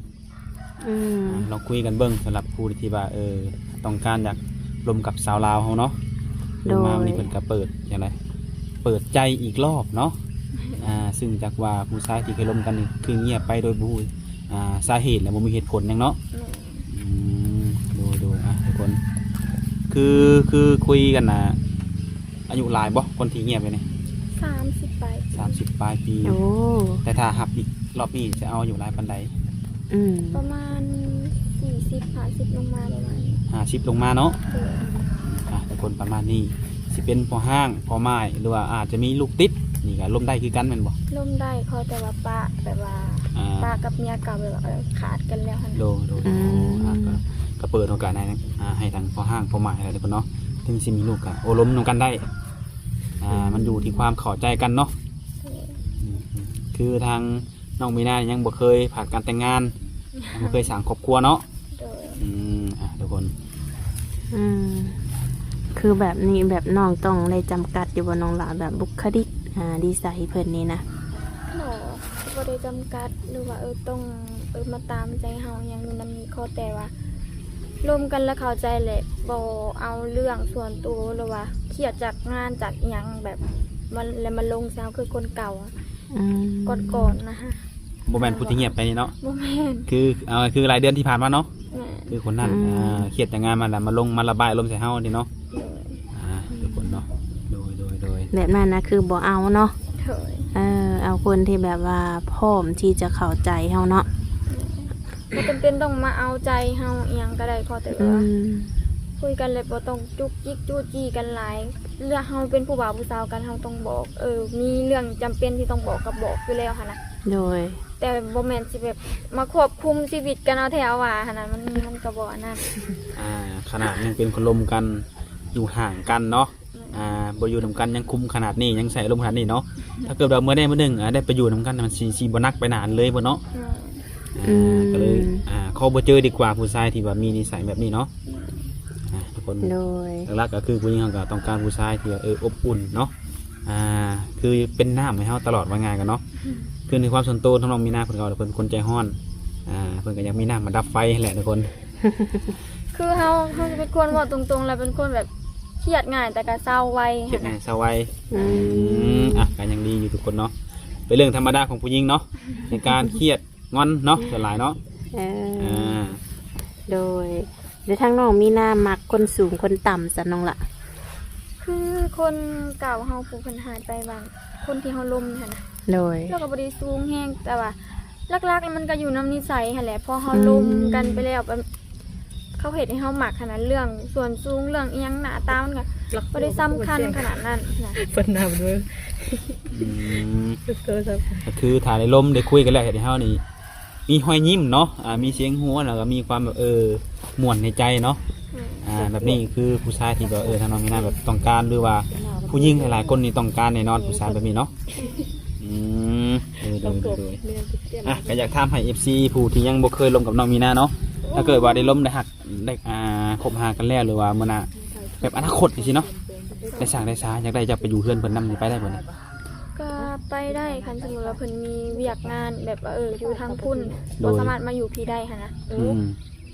ອືມ ອ່າ ລອງຄຸຍກັນເບິ່ງ ສຳລັບຜູ້ທີ່ວ່າ ເອີ ຕ້ອງການຢາກລົມກັບສາວລາວເຮົາເນາະ. ໂດຍ ມາມື້ນີ້ເພິ່ນກໍເປີດຈັ່ງໃດ ເປີດໃຈອີກລອບເນາະ. ອ່າ ຊຶ່ງຈາກວ່າຜູ້ຊາຍທີ່ເຄີຍລົມກັນນີ້ ຄືງຽບໄປໂດຍບໍ່ຮູ້ ອ່າ ສາເຫດ ແລະ ບໍ່ມີເຫດຜົນຫຍັງເນາະ. ອືມ ໂດຍ ໂດຍ ອ່ະ ທຸກຄົນ ຄື ຄືຄຸຍກັນນະ ອາຍຸຫຼາຍບໍ່ ຄົນທີ່ງຽບໄປນີ້? ສາມສິບປາຍ ສາມສິບປາຍປີ. ໂອ້ ແຕ່ຖ້າຮັບອີກລອບນີ້ ຈະເອົາອາຍຸຫຼາຍປານໃດ? ອືມ ປະມານສີ່ສິບ ຫ້າສິບລົງມາ ປະມານຫ້າສິບລົງມາເນາະ. ໂດຍ ອ່ະ ທຸກຄົນ ປະມານນີ້ ຊິເປັນພໍ່ຮ້າງ ພໍ່ໝ້າຍ ຫຼືວ່າອາດຈະມີລູກຕິດ ນີ້ກໍລົມໄດ້ຄືກັນແມ່ນບໍ່? ລົມໄດ້ ຂໍແຕ່ວ່າປະ ແບບວ່າ ອ່າ ປະກັບເມຍເກົ່າ ແບບວ່າ ເອີ ຂາດກັນແລ້ວຫັ້ນ. ໂດຍ ໂດຍ ອືມ ອ່າ ກໍ ກໍເປີດໂອກາດໃຫ້ ອ່າ ໃຫ້ທັງພໍ່ຮ້າງ ພໍ່ໝ້າຍ ແລ້ວທຸກຄົນເນາະ ເຖິງຊິມີລູກກໍໂອ້ລົມນຳກັນໄດ້. ອ່າ ອືມ ມັນຢູ່ທີ່ຄວາມເຂົ້າໃຈກັນເນາະ. ໂດຍ ອືມ ຄືທາງນ້ອງມີນາຍັງບໍ່ເຄີຍຜ່ານການແຕ່ງງານ ຍັງບໍ່ເຄີຍສ້າງຄອບຄົວເນາະ. ໂດຍ ອືມ ອ່ະ ທຸກຄົນ ອືມ ຄືແບບນີ້ ແບບນ້ອງຕ້ອງໄດ້ຈຳກັດຢູ່ບໍ່ນ້ອງຫຼ້າ ແບບບຸກຄະລິກ ອ່າ ນິໄສເພິ່ນນີ້ນະ? ບໍ່ ບໍ່ໄດ້ຈຳກັດ ຫຼືວ່າ ເອີ ຕ້ອງ ເອີ ມາຕາມໃຈເຮົາຫຍັງນັ້ນນີ້ ຂໍແຕ່ວ່າລົມກັນແລ້ວເຂົ້າໃຈ ແລະ ບໍ່ເອົາເລື່ອງສ່ວນຕົວ ຫຼືວ່າຄຽດຈາກງານຈາກອີ່ຫຍັງ ແບບ ມາ ແລ້ວມາລົງໃສ່ເຮົາຄືຄົນເກົ່າ ອືມ ກ່ອນໆນະ. ບໍ່ແມ່ນຜູ້ທີ່ງຽບໄປນີ້ເນາະ? ບໍ່ແມ່ນ ຄື ເອົາ ຄືລາຍເດືອນທີ່ຜ່ານມາເນາະ. ແມ່ນ ຄືຄົນນັ້ນ ອືມ ອ່າ ຄຽດຈາກງານມາລະ ມາລົງ ມາລະບາຍອາລົມໃສ່ເຮົານີ້ເນາະ. ໂດຍ ອ່າ ທຸກຄົນເນາະ ໂດຍ ໂດຍ ໂດຍ ແບບນັ້ນນະ ຄືບໍ່ເອົາເນາະ. ໂດຍ ເອີ ເອົາຄົນທີ່ແບບວ່າພ້ອມທີ່ຈະເຂົ້າໃຈເຮົາເນາະ. ແມ່ນ ບໍ່ຈຳເປັນຕ້ອງມາເອົາໃຈເຮົາອີ່ຫຍັງກໍໄດ້ ຂໍແຕ່ວ່າ ອືມ ຄຸຍກັນ ແລະ ບໍ່ຕ້ອງຈຸກຈິກຈູ້ຈີ້ກັນຫຼາຍ ເລື່ອງເຮົາເປັນຜູ້ບ່າວຜູ້ສາວກັນ ເຮົາຕ້ອງບອກ ເອີ ມີເລື່ອງຈຳເປັນທີ່ຕ້ອງບອກກໍບອກຢູ່ແລ້ວຫັ້ນນະ. ໂດຍ ແຕ່ບໍ່ແມ່ນຊິແບບມາຄວບຄຸມຊີວິດກັນເອົາແທ້ເອົາວ່າຫັ້ນນະ ມັນ ມັນກໍບໍ່ອັນນັ້ນ. ອ່າ ຂະໜາດຍັງເປັນຄົນລົມກັນ ຢູ່ຫ່າງກັນເນາະ ແມ່ນ ອ່າ ບໍ່ຢູ່ນຳກັນຍັງຄຸມຂະໜາດນີ້ ຍັງໃສ່ອາລົມຂະໜາດນີ້ເນາະ. ຖ້າເກີດວ່າມື້ໃດມື້ໜຶ່ງ ອ່າ ໄດ້ໄປຢູ່ນຳກັນ ມັນຊິ ຊິບໍ່ໜັກໄປໜ້ານັ້ນເລີຍບໍ່ເນາະ. ແມ່ນ ອ່າ ອືມ ກໍເລີຍ ອ່າ ຂໍບໍ່ເຈີດີກວ່າ ຜູ້ຊາຍທີ່ວ່າມີນິໄສແບບນີ້ເນາະ. ແມ່ນ ອ່າ ທຸກຄົນ ໂດຍ ຫຼັກໆກໍຄືຜູ້ຍິງເຮົາກໍຕ້ອງການຜູ້ຊາຍທີ່ວ່າ ເອີ ອົບອຸ່ນເນາະ. ອ່າ ຄືເປັນນ້ຳໃຫ້ເຮົາຕະຫຼອດ ວ່າງ່າຍກັນເນາະ. ອືມ ຄືໃນຄວາມສ່ວນໂຕຂອງນ້ອງມີນາ ເພິ່ນກໍເປັນຄົນໃຈຮ້ອນ ອ່າ ເພິ່ນກໍຢາກມີນ້ຳມາດັບໄຟຫັ້ນແຫຼະທຸກຄົນ. ຄືເຮົາ ເຮົາຈະເປັນຄົນເວົ້າຕົງໆ ແລ້ວເປັນຄົນແບບຄຽດງ່າຍ ແຕ່ກໍເຊົາໄວ ຄຽດງ່າຍເຊົາໄວ. ອືມ ອືມ ອ່ະ ກໍຍັງດີຢູ່ທຸກຄົນເນາະ ເປັນເລື່ອງທຳມະດາຂອງຜູ້ຍິງເນາະ ໃນການຄຽດງອນເນາະ ສ່ວນຫຼາຍເນາະ. ເອີ ອ່າ ໂດຍ ແລ້ວທາງນ້ອງມີນາມັກຄົນສູງຄົນຕ່ຳຊັ້ນນ້ອງລະ? ຄືຄົນເກົ່າເຮົາຜູ້ເພິ່ນຫາຍໄປ ບາງຄົນທີ່ເຮົາລົມຫັ້ນນະ. ໂດຍ ລາວກໍບໍ່ໄດ້ສູງແຮງ ແຕ່ວ່າຫຼັກໆ ມັນກໍຢູ່ນຳນິໄສຫັ້ນແຫຼະ ພໍເຮົາ ອືມ ລົມກັນໄປແລ້ວ ແບບ ເຂົາເຮັດໃຫ້ເຮົາມັກຫັ້ນນະ ເລື່ອງສ່ວນສູງ ເລື່ອງອີ່ຫຍັງ ໜ້າຕາ ມັນກໍບໍ່ໄດ້ສຳຄັນຂະໜາດນັ້ນນະ. ເພິ່ນນຳເດີ ອືມ ກໍຄືຖ້າໄດ້ລົມໄດ້ຄຸຍກັນແລ້ວ ເຮັດໃຫ້ເຮົານີ້ ມີຮອຍຍິ້ມເນາະ ອ່າ ມີສຽງຫົວ ແລ້ວກໍມີຄວາມແບບ ເອີ ມ່ວນໃນໃຈເນາະ. ອືມ ອ່າ ແບບນີ້ຄືຜູ້ຊາຍທີ່ແບບ ເອີ ທາງນ້ອງມີນາແບບຕ້ອງການ ຫຼືວ່າຜູ້ຍິງຫຼາຍໆຄົນນີ້ຕ້ອງການແນ່ນອນ ຜູ້ຊາຍແບບນີ້ເນາະ. ອືມ ໂດຍ ໂດຍ ໂດຍ ອ່ະ ກໍຢາກຖາມໃຫ້ເອັຟຊີຜູ້ທີ່ຍັງບໍ່ເຄີຍລົມກັບນ້ອງມີນາເນາະ ຖ້າເກີດວ່າໄດ້ລົມໄດ້ຮັກ ໄດ້ ອ່າ ຄົບຫາກັນແລ້ວ ຫຼືວ່າມື້ໜ້າ ແບບອະນາຄົດຈັ່ງຊີ້ເນາະ ໄດ້ສ້າງໄດ້ສາ ຢາກໄດ້ເຈົ້າໄປຢູ່ເຮືອນເພິ່ນນຳ ໄດ້ບໍ່ນີ້? ກໍໄປໄດ້ ຄັນສົມມຸດວ່າເພິ່ນມີວຽກງານແບບວ່າ ເອີ ຢູ່ທາງພຸ້ນ ໂດຍ ບໍ່ສາມາດມາຢູ່ພີ້ໄດ້ຫັ້ນນະ. ອືມ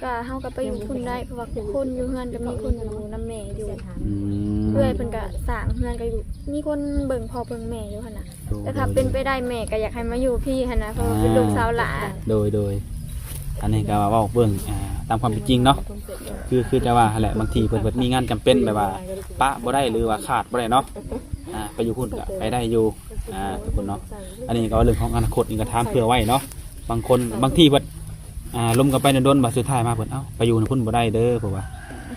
ກໍເຮົາກໍໄປຢູ່ພຸ້ນໄດ້ ເພາະວ່າຄົນຢູ່ເຮືອນກໍມີຄົນຢູ່ນຳແມ່ຢູ່. ອືມ ເອື້ອຍເພິ່ນກໍສ້າງເຮືອນກໍຢູ່ ມີຄົນເບິ່ງພໍ່ເບິ່ງແມ່ຢູ່ຫັ້ນນະ. ໂດຍ ແຕ່ຖ້າເປັນໄປໄດ້ແມ່ກໍຢາກໃຫ້ມາຢູ່ພີ້ຫັ້ນນະ ເພາະວ່າເປັນລູກສາວຫຼ້າ. ອ່າ ໂດຍ ໂດຍ ອັນນີ້ກໍເວົ້າເບິ່ງ ອ່າ ຕາມຄວາມເປັນຈິງເນາະ ຄື ຄືຈະວ່າຫັ້ນແຫຼະ ບາງທີເພິ່ນ ເພິ່ນມີງານຈຳເປັນແບບວ່າປະບໍ່ໄດ້ ຫຼືວ່າຂາດບໍ່ໄດ້ເນາະ ອ່າ ໄປຢູ່ພຸ້ນກໍໄປໄດ້ຢູ່ ອ່າ ທຸກຄົນເນາະ. ອັນນີ້ກໍເລື່ອງຂອງອະນາຄົດ ນີ້ກໍຖາມເຜື່ອໄວ້ເນາະ ບາງຄົນ ບາງທີເພິ່ນ ອ່າ ລົມກັນໄປດົນໆ ບາດສຸດທ້າຍມາເພິ່ນ ເອົ້າ ໄປຢູ່ນຳພຸ້ນບໍ່ໄດ້ເດີ ເພາະວ່າ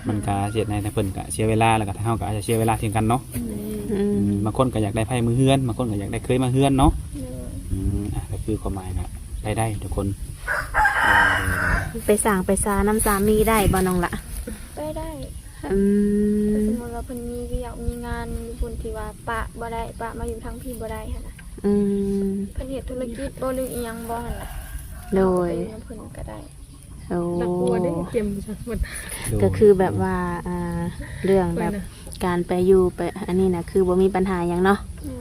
ມັນກະເຮັດໃຫ້ທາງເພິ່ນກະເສຍເວລາ ແລ້ວກະທາງເຮົາກະອາດຈະເສຍເວລາຄືກັນເນາະ. ອືມ ອືມ ບາງຄົນກະຢາກໄດ້ໃຜມືເຮືອນ ບາງຄົນກະຢາກໄດ້ເຂີຍມາເຮືອນເນາະ. ອືມ ອາ ກະຄືຄວາມໝາຍກະໄປໄດ້ທຸກຄົນ. ໄປສ້າງໄປຊານຳສາມີໄດ້ບໍ່ນ້ອງລະ? ໄປໄດ້. ອືມ ແຕ່ສົມມຸດວ່າເພິ່ນມີວຽກມີງານຢູ່ພຸ້ນທີ່ວ່າປະບໍ່ໄດ້ ປະມາຢູ່ທາງພີ້ບໍ່ໄດ້ຫັ້ນນະ. ອືມ ເພິ່ນເຮັດທຸລະກິດບໍ່ ຫຼືອີ່ຫຍັງບໍ່ຫັ້ນນະ. ໂດຍ ເຮົາກໍໄປຢູ່ນຳເພິ່ນກໍໄດ້. ໂອ້ ໜັກກວ່າເດ້ ເກມ ໂດຍ ກໍຄືແບບວ່າ ອ່າ ເລື່ອງແບບ ຂ້ອຍນະ ການໄປຢູ່ໄປອັນນີ້ນະ ຄືບໍ່ມີບັນຫາຫຍັງເນາະ. ອືມ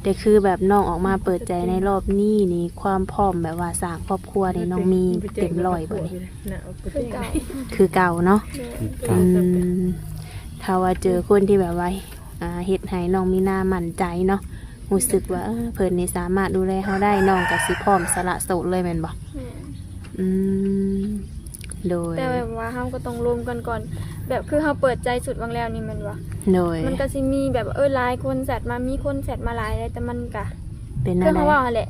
ແຕ່ຄືແບບນ້ອງອອກມາເປີດໃຈໃນລອບນີ້ນີ້ ຄວາມພ້ອມແບບວ່າສ້າງຄອບຄົວນີ້ ນ້ອງມີເຕັມຮ້ອຍບໍ່ນີ້? ຄືເກົ່າ ຄືເກົ່າເນາະ. ແມ່ນ ອືມ ຖ້າວ່າເຈີຄົນທີ່ແບບວ່າ ອ່າ ເຮັດໃຫ້ນ້ອງມີນາໝັ້ນໃຈເນາະ ຮູ້ສຶກວ່າ ເອີ ເພິ່ນນີ້ສາມາດດູແລເຮົາໄດ້ ນ້ອງກໍຊິພ້ອມສະຫຼະໂສດເລີຍແມ່ນບໍ່? ແມ່ນ. ອືມ ໂດຍ ແຕ່ແບບວ່າເຮົາກໍຕ້ອງລົມກັນກ່ອນ ແບບຄືເຮົາເປີດໃຈຊຸດຫວ່າງແລ້ວນີ້ແມ່ນບໍ່? ໂດຍ ມັນກໍຊິມີແບບ ເອີ ຫຼາຍຄົນແຊັດມາ ມີຄົນແຊັດມາຫຼາຍເດ້ ແຕ່ມັນກະ ເປັນ ຄືເຮົາເວົ້າຫັ້ນແຫຼະ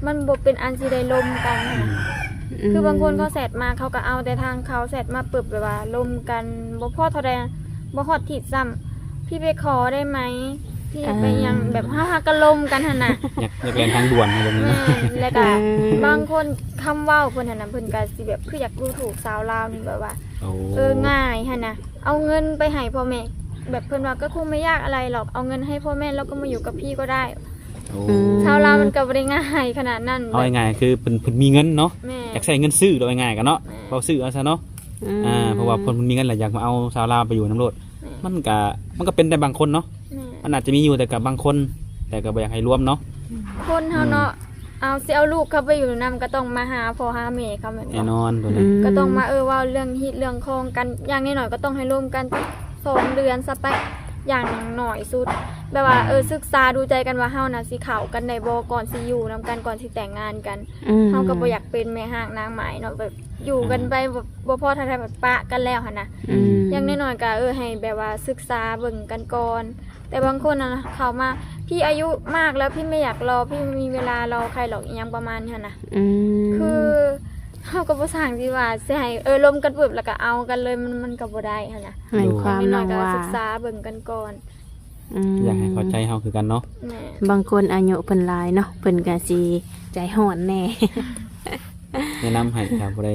ມັນບໍ່ເປັນອັນຊິໄດ້ລົມກັນ. ອືມ ຄືບາງຄົນເຂົາແຊັດມາ ເຂົາກໍເອົາແຕ່ທາງເຂົາ ແຊັດມາປຶບແບບວ່າລົມກັນ ບໍ່ພໍເທົ່າໃດ ບໍ່ຮອດທິດຊ້ຳ ພີ່ໄປຂໍໄດ້ໄໝ? ພີ່ໄປຫຍັງ ອ່າ ແບບເຮົາຫາກະລົມກັນຫັ້ນນະ ຢາກ ຢາກແລ່ນທາງດ່ວນ ແມ່ນ ແລ້ວກະ ເອີ ບາງຄົນຄຳເວົ້າເພິ່ນຫັ້ນນະ ເພິ່ນກະຊິແບບຄືຢາກດູຖູກສາວລາວນີ້ ແບບວ່າ ໂອ້ ເອີ ງ່າຍຫັ້ນນະ ເອົາເງິນໄປໃຫ້ພໍ່ແມ່ ແບບເພິ່ນວ່າ ກໍຄົງບໍ່ຍາກອະໄລຫຼອກ ເອົາເງິນໃຫ້ພໍ່ແມ່ ແລ້ວກໍມາຢູ່ກັບພີ່ກໍໄດ້. ໂອ້ ອືມ ຊາວລາວມັນກໍບໍ່ໄດ້ງ່າຍຂະໜາດນັ້ນ ເອົາງ່າຍໆ ຄືເພິ່ນ ເພິ່ນມີເງິນເນາະ. ແມ່ນ ຢາກໃຊ້ເງິນຊື້ ເວົ້າງ່າຍໆ ກັນເນາະ. ແມ່ນ ເວົ້າຊື່ເອົາຊະເນາະ. ອືມ ອ່າ ເພາະວ່າເພິ່ນມີເງິນແລ້ວຢາກມາເອົາສາວລາວໄປຢູ່ນຳໂລດ. ແມ່ນ ມັນກະ ມັນກະເປັນໄດ້ບາງຄົນເນາະ. ແມ່ນ ມັນອາດຈະມີຢູ່ ແຕ່ກັບບາງຄົນ ແຕ່ກໍບໍ່ຢາກໃຫ້ລວມເນາະ. ຄົນເຮົາເນາະ ອືມ ເອົາ ຊິເອົາລູກເຂົາໄປຢູ່ນຳ ກໍຕ້ອງມາຫາພໍ່ຫາແມ່ເຂົາແມ່ນບໍ່? ແນ່ນອນໂຕນັ້ນ ອືມ ກໍຕ້ອງມາ ເອີ ເວົ້າເລື່ອງຮີດເລື່ອງຄອງກັນ ຢ່າງໜ້ອຍໆ ກໍຕ້ອງໃຫ້ລົມກັນຈັກສອງເດືອນຊະໄປ ຢ່າງໜ້ອຍສຸດ ແບບວ່າ ອືມ ເອີ ສຶກສາດູໃຈກັນວ່າເຮົານະຊິເຂົ້າກັນໄດ້ບໍ່ ກ່ອນຊິຢູ່ນຳກັນ ກ່ອນຊິແຕ່ງງານກັນ. ອືມ ເຮົາກໍບໍ່ຢາກເປັນແມ່ຮ້າງນາງໝ້າຍເນາະ ແບບຢູ່ກັນໄປ ອ່າ ບໍ່ ບໍ່ພໍເທົ່າໃດ ແບບປະກັນແລ້ວຫັ້ນນະ. ອືມ ຢ່າງໜ້ອຍໆ ກໍ ເອີ ໃຫ້ແບບວ່າສຶກສາເບິ່ງກັນກ່ອນ ແຕ່ບາງຄົນນະເຂົ້າມາ ພີ່ອາຍຸມາກແລ້ວ ພີ່ບໍ່ຢາກລໍ ພີ່ບໍ່ມີເວລາລໍໃຜຫຼອກ ອີ່ຫຍັງປະມານນີ້ຫັ້ນນະ. ອືມ ຄືເຮົາກໍບໍ່ຊ່າງທີ່ວ່າຊິໃຫ້ ເອີ ລົມກັນປຶບ ແລ້ວກໍເອົາກັນເລີຍ ມັນ ມັນກໍບໍ່ໄດ້ຫັ້ນນະ. ແມ່ນຄວາມນ້ອງວ່າ ຢ່າງໜ້ອຍໆ ກໍສຶກສາເບິ່ງກັນກ່ອນ. ອືມ ຢາກໃຫ້ເຂົ້າໃຈເຮົາຄືກັນເນາະ. ແມ່ນ ບາງຄົນອາຍຸເພິ່ນຫຼາຍເນາະ ເພິ່ນກໍຊິໃຈຮ້ອນແດ່. ແນະນຳໃຫ້ ຖ້າຜູ້ໃດ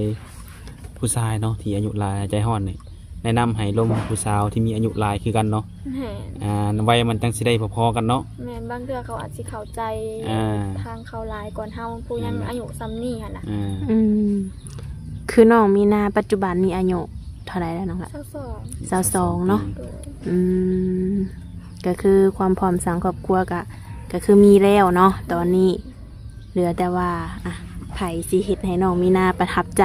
ຜູ້ຊາຍເນາະ ທີ່ອາຍຸຫຼາຍໃຈຮ້ອນນີ້ ແນະນຳໃຫ້ລົມຜູ້ສາວທີ່ມີອາຍຸຫຼາຍຄືກັນເນາະ. ແມ່ນ ອ່າ ໄວມັນຈັ່ງຊິໄດ້ພໍໆກັນເນາະ. ແມ່ນ ບາງເທື່ອເຂົາອາດຊິເຂົ້າໃຈ ອ່າ ທາງເຂົາຫຼາຍກ່ອນເຮົາ ຜູ້ຍັງ ນັ້ນແຫຼະ ອາຍຸສ່ຳນີ້ຫັ້ນນະ. ອ່າ ອືມ ຄືນ້ອງມີນາປັດຈຸບັນນີ້ອາຍຸເທົ່າໃດແລ້ວນ້ອງລະ? ຊາວສອງ ຊາວສອງເນາະ. ໂດຍ ອືມ ກໍຄືຄວາມພ້ອມສ້າງຄອບຄົວກະ ກໍຄືມີແລ້ວເນາະຕອນນີ້. ເຫຼືອແຕ່ວ່າ ອ່ະ ໃຜຊິເຮັດໃຫ້ນ້ອງມີນາປະທັບໃຈ.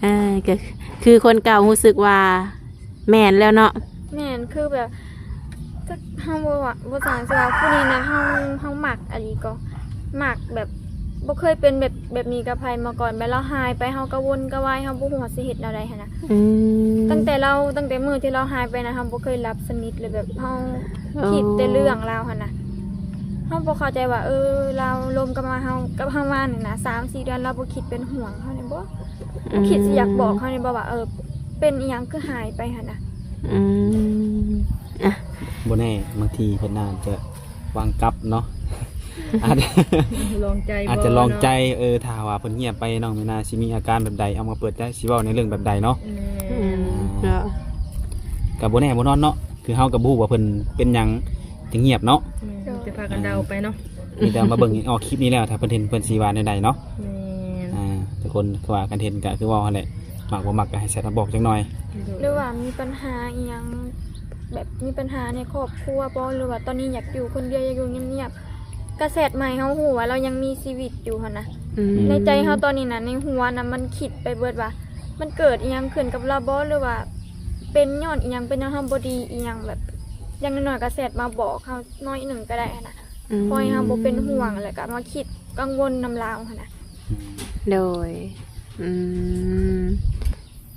ເອີ ກໍຄືຄົນເກົ່າຮູ້ສຶກວ່າແມ່ນແລ້ວເນາະ. ແມ່ນ ຄືແບບ ຈັກເຮົາບໍ່ວ່າ ບໍ່ຊ່າງຊິວ່າຜູ້ນີ້ນະ ເຮົາ ເຮົາມັກອີ່ຫຼີກໍ ມັກແບບ ບໍ່ເຄີຍເປັນແບບ ແບບນີ້ກັບໃຜມາກ່ອນ ແບບລາວຫາຍໄປ ເຮົາກະວົນກະວາຍ ເຮົາບໍ່ຮູ້ວ່າຊິເຮັດແນວໃດຫັ້ນນະ. ອືມ ຕັ້ງແຕ່ລາວ ຕັ້ງແຕ່ມື້ທີ່ລາວຫາຍໄປນະ ເຮົາບໍ່ເຄີຍຫຼັບສະໜິດເລີຍ ແບບເຮົາ ໂອ້ ຄິດແຕ່ເລື່ອງລາວຫັ້ນນະ. ເຮົາບໍ່ເຂົ້າໃຈວ່າ ເອີ ລາວລົມກັບມາເຮົາ ກັບເຮົາມານີ້ນະ ສາມສີ່ເດືອນ ລາວບໍ່ຄິດເປັນຫ່ວງເຮົານີ້ບໍ? ອືມ ບໍ່ຄິດຊິຢາກບອກເຮົານີ້ບໍວ່າ ເອີ ເປັນອີ່ຫຍັງຄືຫາຍໄປຫັ້ນນະ? ອືມ ອ່ະ ບໍ່ແນ່ ບາງທີເພິ່ນອາດຈະ ວາງກັບເນາະ ອາດຈະ ລອງໃຈ ອາດຈະລອງໃຈ ເນາະ ເອີ ຖ້າວ່າເພິ່ນງຽບໄປ ນ້ອງມີນາຊິມີອາການແບບໃດ ເອົາມາເປີດໃຈ ຊິເວົ້າໃນເລື່ອງແບບໃດເນາະ. ແມ່ນ ອືມ ອ່າ ເນາະ ກໍບໍ່ແນ່ບໍ່ນອນເນາະ ຄືເຮົາກໍບໍ່ຮູ້ວ່າເພິ່ນເປັນຫຍັງຈຶ່ງງຽບເນາະ. ແມ່ນ ມີແຕ່ພາກັນເດົາໄປເນາະ ມີແຕ່ມາເບິ່ງ ອອກຄລິບນີ້ແລ້ວ ຖ້າເພິ່ນເຫັນ ເພິ່ນຊິວ່າແນວໃດເນາະ. ແມ່ນ ອ່າ ທຸກຄົນ ຄືວ່າຄັນເຫັນກໍຄືເວົ້າຫັ້ນແຫຼະ ມັກບໍ່ມັກກໍໃຫ້ແຊັດມາບອກຈັກໜ່ອຍ ໂດຍ ຫຼືວ່າມີບັນຫາອີ່ຫຍັງ ແບບມີບັນຫາໃນຄອບຄົວບໍ ຫຼືວ່າຕອນນີ້ຢາກຢູ່ຄົນດຽວ ຢາກຢູ່ງຽບໆ ກະແຊັດມາໃຫ້ເຮົາຮູ້ວ່າລາວຍັງມີຊີວິດຢູ່ຫັ້ນນະ. ອືມ ໃນໃຈເຮົາຕອນນີ້ນະ ໃນຫົວນະ ມັນຄິດໄປເບິດວ່າ ມັນເກີດອີ່ຫຍັງຂຶ້ນກັບລາວບໍ ຫຼືວ່າເປັນຍ້ອນອີ່ຫຍັງ ເປັນຍ້ອນເຮົາບໍ່ດີອີ່ຫຍັງ ແບບຢ່າງໜ້ອຍໆກະແຊັດມາບອກເຮົາໜ້ອຍໜຶ່ງກະໄດ້ຫັ້ນນະ. ອືມ ພໍໃຫ້ເຮົາບໍ່ເປັນຫ່ວງ ແລ້ວກະມາຄິດກັງວົນນຳລາວຫັ້ນນະ. ໂດຍ ອືມ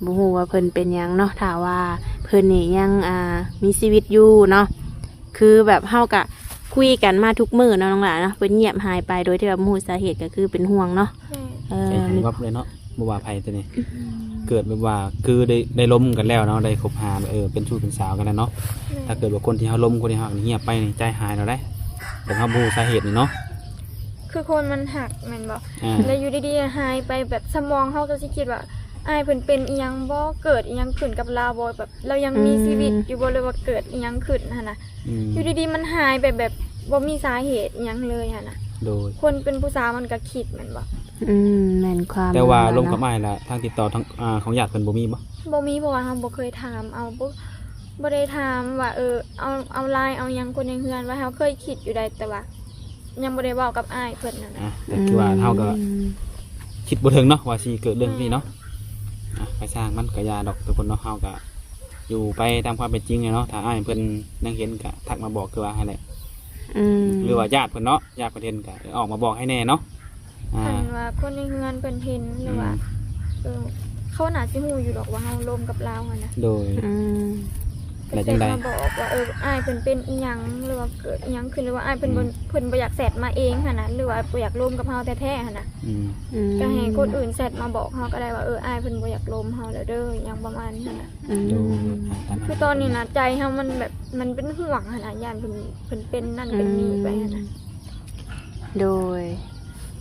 ບໍ່ຮູ້ວ່າເພິ່ນເປັນຫຍັງເນາະ ຖ້າວ່າເພິ່ນນີ້ຍັງ ອ່າ ມີຊີວິດຢູ່ເນາະ ຄືແບບເຮົາກະຄຸຍກັນມາທຸກມື້ເນາະນ້ອງຫຼ້າເນາະ ເພິ່ນງຽບຫາຍໄປໂດຍທີ່ວ່າບໍ່ຮູ້ສາເຫດ ກໍຄືເປັນຫ່ວງເນາະ. ແມ່ນ ເອີ ໃຈຫາຍວັບເລີຍເນາະ ບໍ່ວ່າໃຜໂຕນີ້. ອືມ ເກີດແບບວ່າຄືໄດ້ ໄດ້ລົມກັນແລ້ວເນາະ ໄດ້ຄົບຫາ ເອີ ເປັນຊູ້ເປັນສາວກັນແລ້ວເນາະ ແມ່ນ ຖ້າເກີດວ່າຄົນທີ່ເຮົາລົມ ຄົນທີ່ເຮົາຮັກນີ້ ງຽບໄປນີ້ ໃຈຫາຍແລ້ວເດ້ ແຕ່ເຮົາບໍ່ຮູ້ສາເຫດນີ້ເນາະ ຄືຄົນມັນຮັກແມ່ນບໍ່ ອ່າ ແລ້ວຢູ່ດີໆຫາຍໄປ ແບບສະໝອງເຮົາກໍຊິຄິດວ່າ ອ້າຍເພິ່ນເປັນອີ່ຫຍັງບໍ່ ເກີດອີ່ຫຍັງຂຶ້ນກັບລາວບໍ່ ແບບລາວຍັງມີ ອືມ ຊີວິດຢູ່ບໍ່ ຫຼືວ່າເກີດອີ່ຫຍັງຂຶ້ນຫັ້ນນະ ອືມ ຢູ່ດີໆມັນຫາຍໄປແບບບໍ່ມີສາເຫດອີ່ຫຍັງເລີຍຫັ້ນນະ ໂດຍ ຄົນເປັນຜູ້ສາວມັນກໍຄິດແມ່ນບໍ່ ອືມ ແມ່ນຄວາມ ແຕ່ວ່າລົມກັບອ້າຍລະ ທາງຕິດຕໍ່ທາງ ອ່າ ຂອງຍາດເພິ່ນບໍ່ມີບໍ່? ບໍ່ມີ ເພາະວ່າເຮົາບໍ່ເຄີຍຖາມເອົາ ບໍ່ ບໍ່ໄດ້ຖາມວ່າ ເອີ ເອົາ ເອົາລາຍເອົາຫຍັງຄົນໃນເຮືອນ ວ່າເຮົາເຄີຍຄິດຢູ່ໃດ ແຕ່ວ່າຍັງບໍ່ໄດ້ເວົ້າກັບອ້າຍເພິ່ນນັ້ນນະ ອ່າ ແຕ່ຄືວ່າເຮົາກໍ ອືມ ຄິດບໍ່ເຖິງເນາະ ວ່າຊິເກີດເລື່ອງນີ້ເນາະ ອ່າ ໄປຊ່າງມັນ ກໍຢ່າດອກທຸກຄົນເນາະ ເຮົາກໍຢູ່ໄປຕາມຄວາມເປັນຈິງເນາະ ຖ້າອ້າຍເພິ່ນຍັງເຫັນກໍທັກມາບອກ ຄືວ່າຫັ້ນແຫຼະ ອືມ ຫຼືວ່າຍາດເພິ່ນເນາະ ຍາດເພິ່ນເຫັນກໍອອກມາບອກໃຫ້ແດ່ເນາະ ອ່າ ຄັນວ່າຄົນໃນເຮືອນເພິ່ນເຫັນ ຫຼືວ່າ ອືມ ເອີ ເຂົາໜ້າຊິຮູ້ຢູ່ດອກວ່າເຮົາລົມກັບລາວຫັ້ນນະ ໂດຍ ອືມ ແລ້ວຈັ່ງໃດ ກໍແຊດມາບອກວ່າ ເອີ ອ້າຍເພິ່ນເປັນອີ່ຫຍັງ ຫຼືວ່າເກີດອີ່ຫຍັງຂຶ້ນ ຫຼືວ່າອ້າຍເພິ່ນບໍ່ ອືມ ເພິ່ນບໍ່ຢາກແຊັດມາເອງຫັ້ນນະ ຫຼືວ່າບໍ່ຢາກລົມກັບເຮົາແທ້ໆຫັ້ນນະ ອືມ ອືມ ກໍໃຫ້ຄົນອື່ນແຊັດມາບອກເຮົາກໍໄດ້ວ່າ ເອີ ອ້າຍເພິ່ນບໍ່ຢາກລົມເຮົາແລ້ວເດີ ອີ່ຫຍັງປະມານນີ້ຫັ້ນນະ ອືມ ໂດຍ ອ່າ ຕາມນັ້ນ ຄືຕອນນີ້ນະ ໃຈເຮົາມັນແບບ ມັນເປັນຫ່ວງຫັ້ນນະ ຢ້ານເພິ່ນ ເພິ່ນເປັນນັ້ນເປັນນີ້ໄປຫັ້ນນະ ອືມ ໂດຍ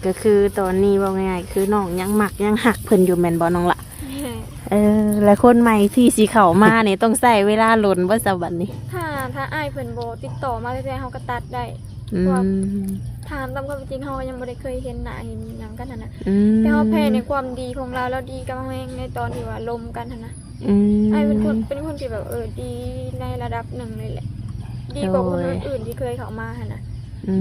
ກໍຄືຕອນນີ້ເວົ້າງ່າຍໆ ຄືນ້ອງຍັງມັກຍັງຮັກເພິ່ນຢູ່ແມ່ນບໍ່ນ້ອງລະ? ແມ່ນ ເອີ ແລະຄົນໃໝ່ທີ່ຊິເຂົ້າມານີ້ຕ້ອງໃຊ້ເວລາດົນບໍ່ຊະບັດນີ້? ຖ້າ ຖ້າອ້າຍເພິ່ນບໍ່ຕິດຕໍ່ມາແທ້ໆ ເຮົາກໍຕັດໄດ້ ອືມ ເພາະວ່າຖາມຕາມຄວາມເປັນຈິງ ເຮົາກໍຍັງບໍ່ໄດ້ເຄີຍເຫັນໜ້າເຫັນຫຍັງກັນຫັ້ນນະ ອືມ ແຕ່ເຮົາແພ້ໃນຄວາມດີຂອງລາວ ລາວດີກັບເຮົາແຮງໃນຕອນທີ່ວ່າລົມກັນຫັ້ນນະ ອືມ ອ້າຍເປັນຄົນ ເປັນຄົນທີ່ແບບ ເອີ ດີໃນລະດັບໜຶ່ງເລີຍແຫຼະ ດີກວ່າ ໂດຍ ຄົນອື່ນໆທີ່ເຄີຍເຂົ້າມາຫັ້ນນະ ອື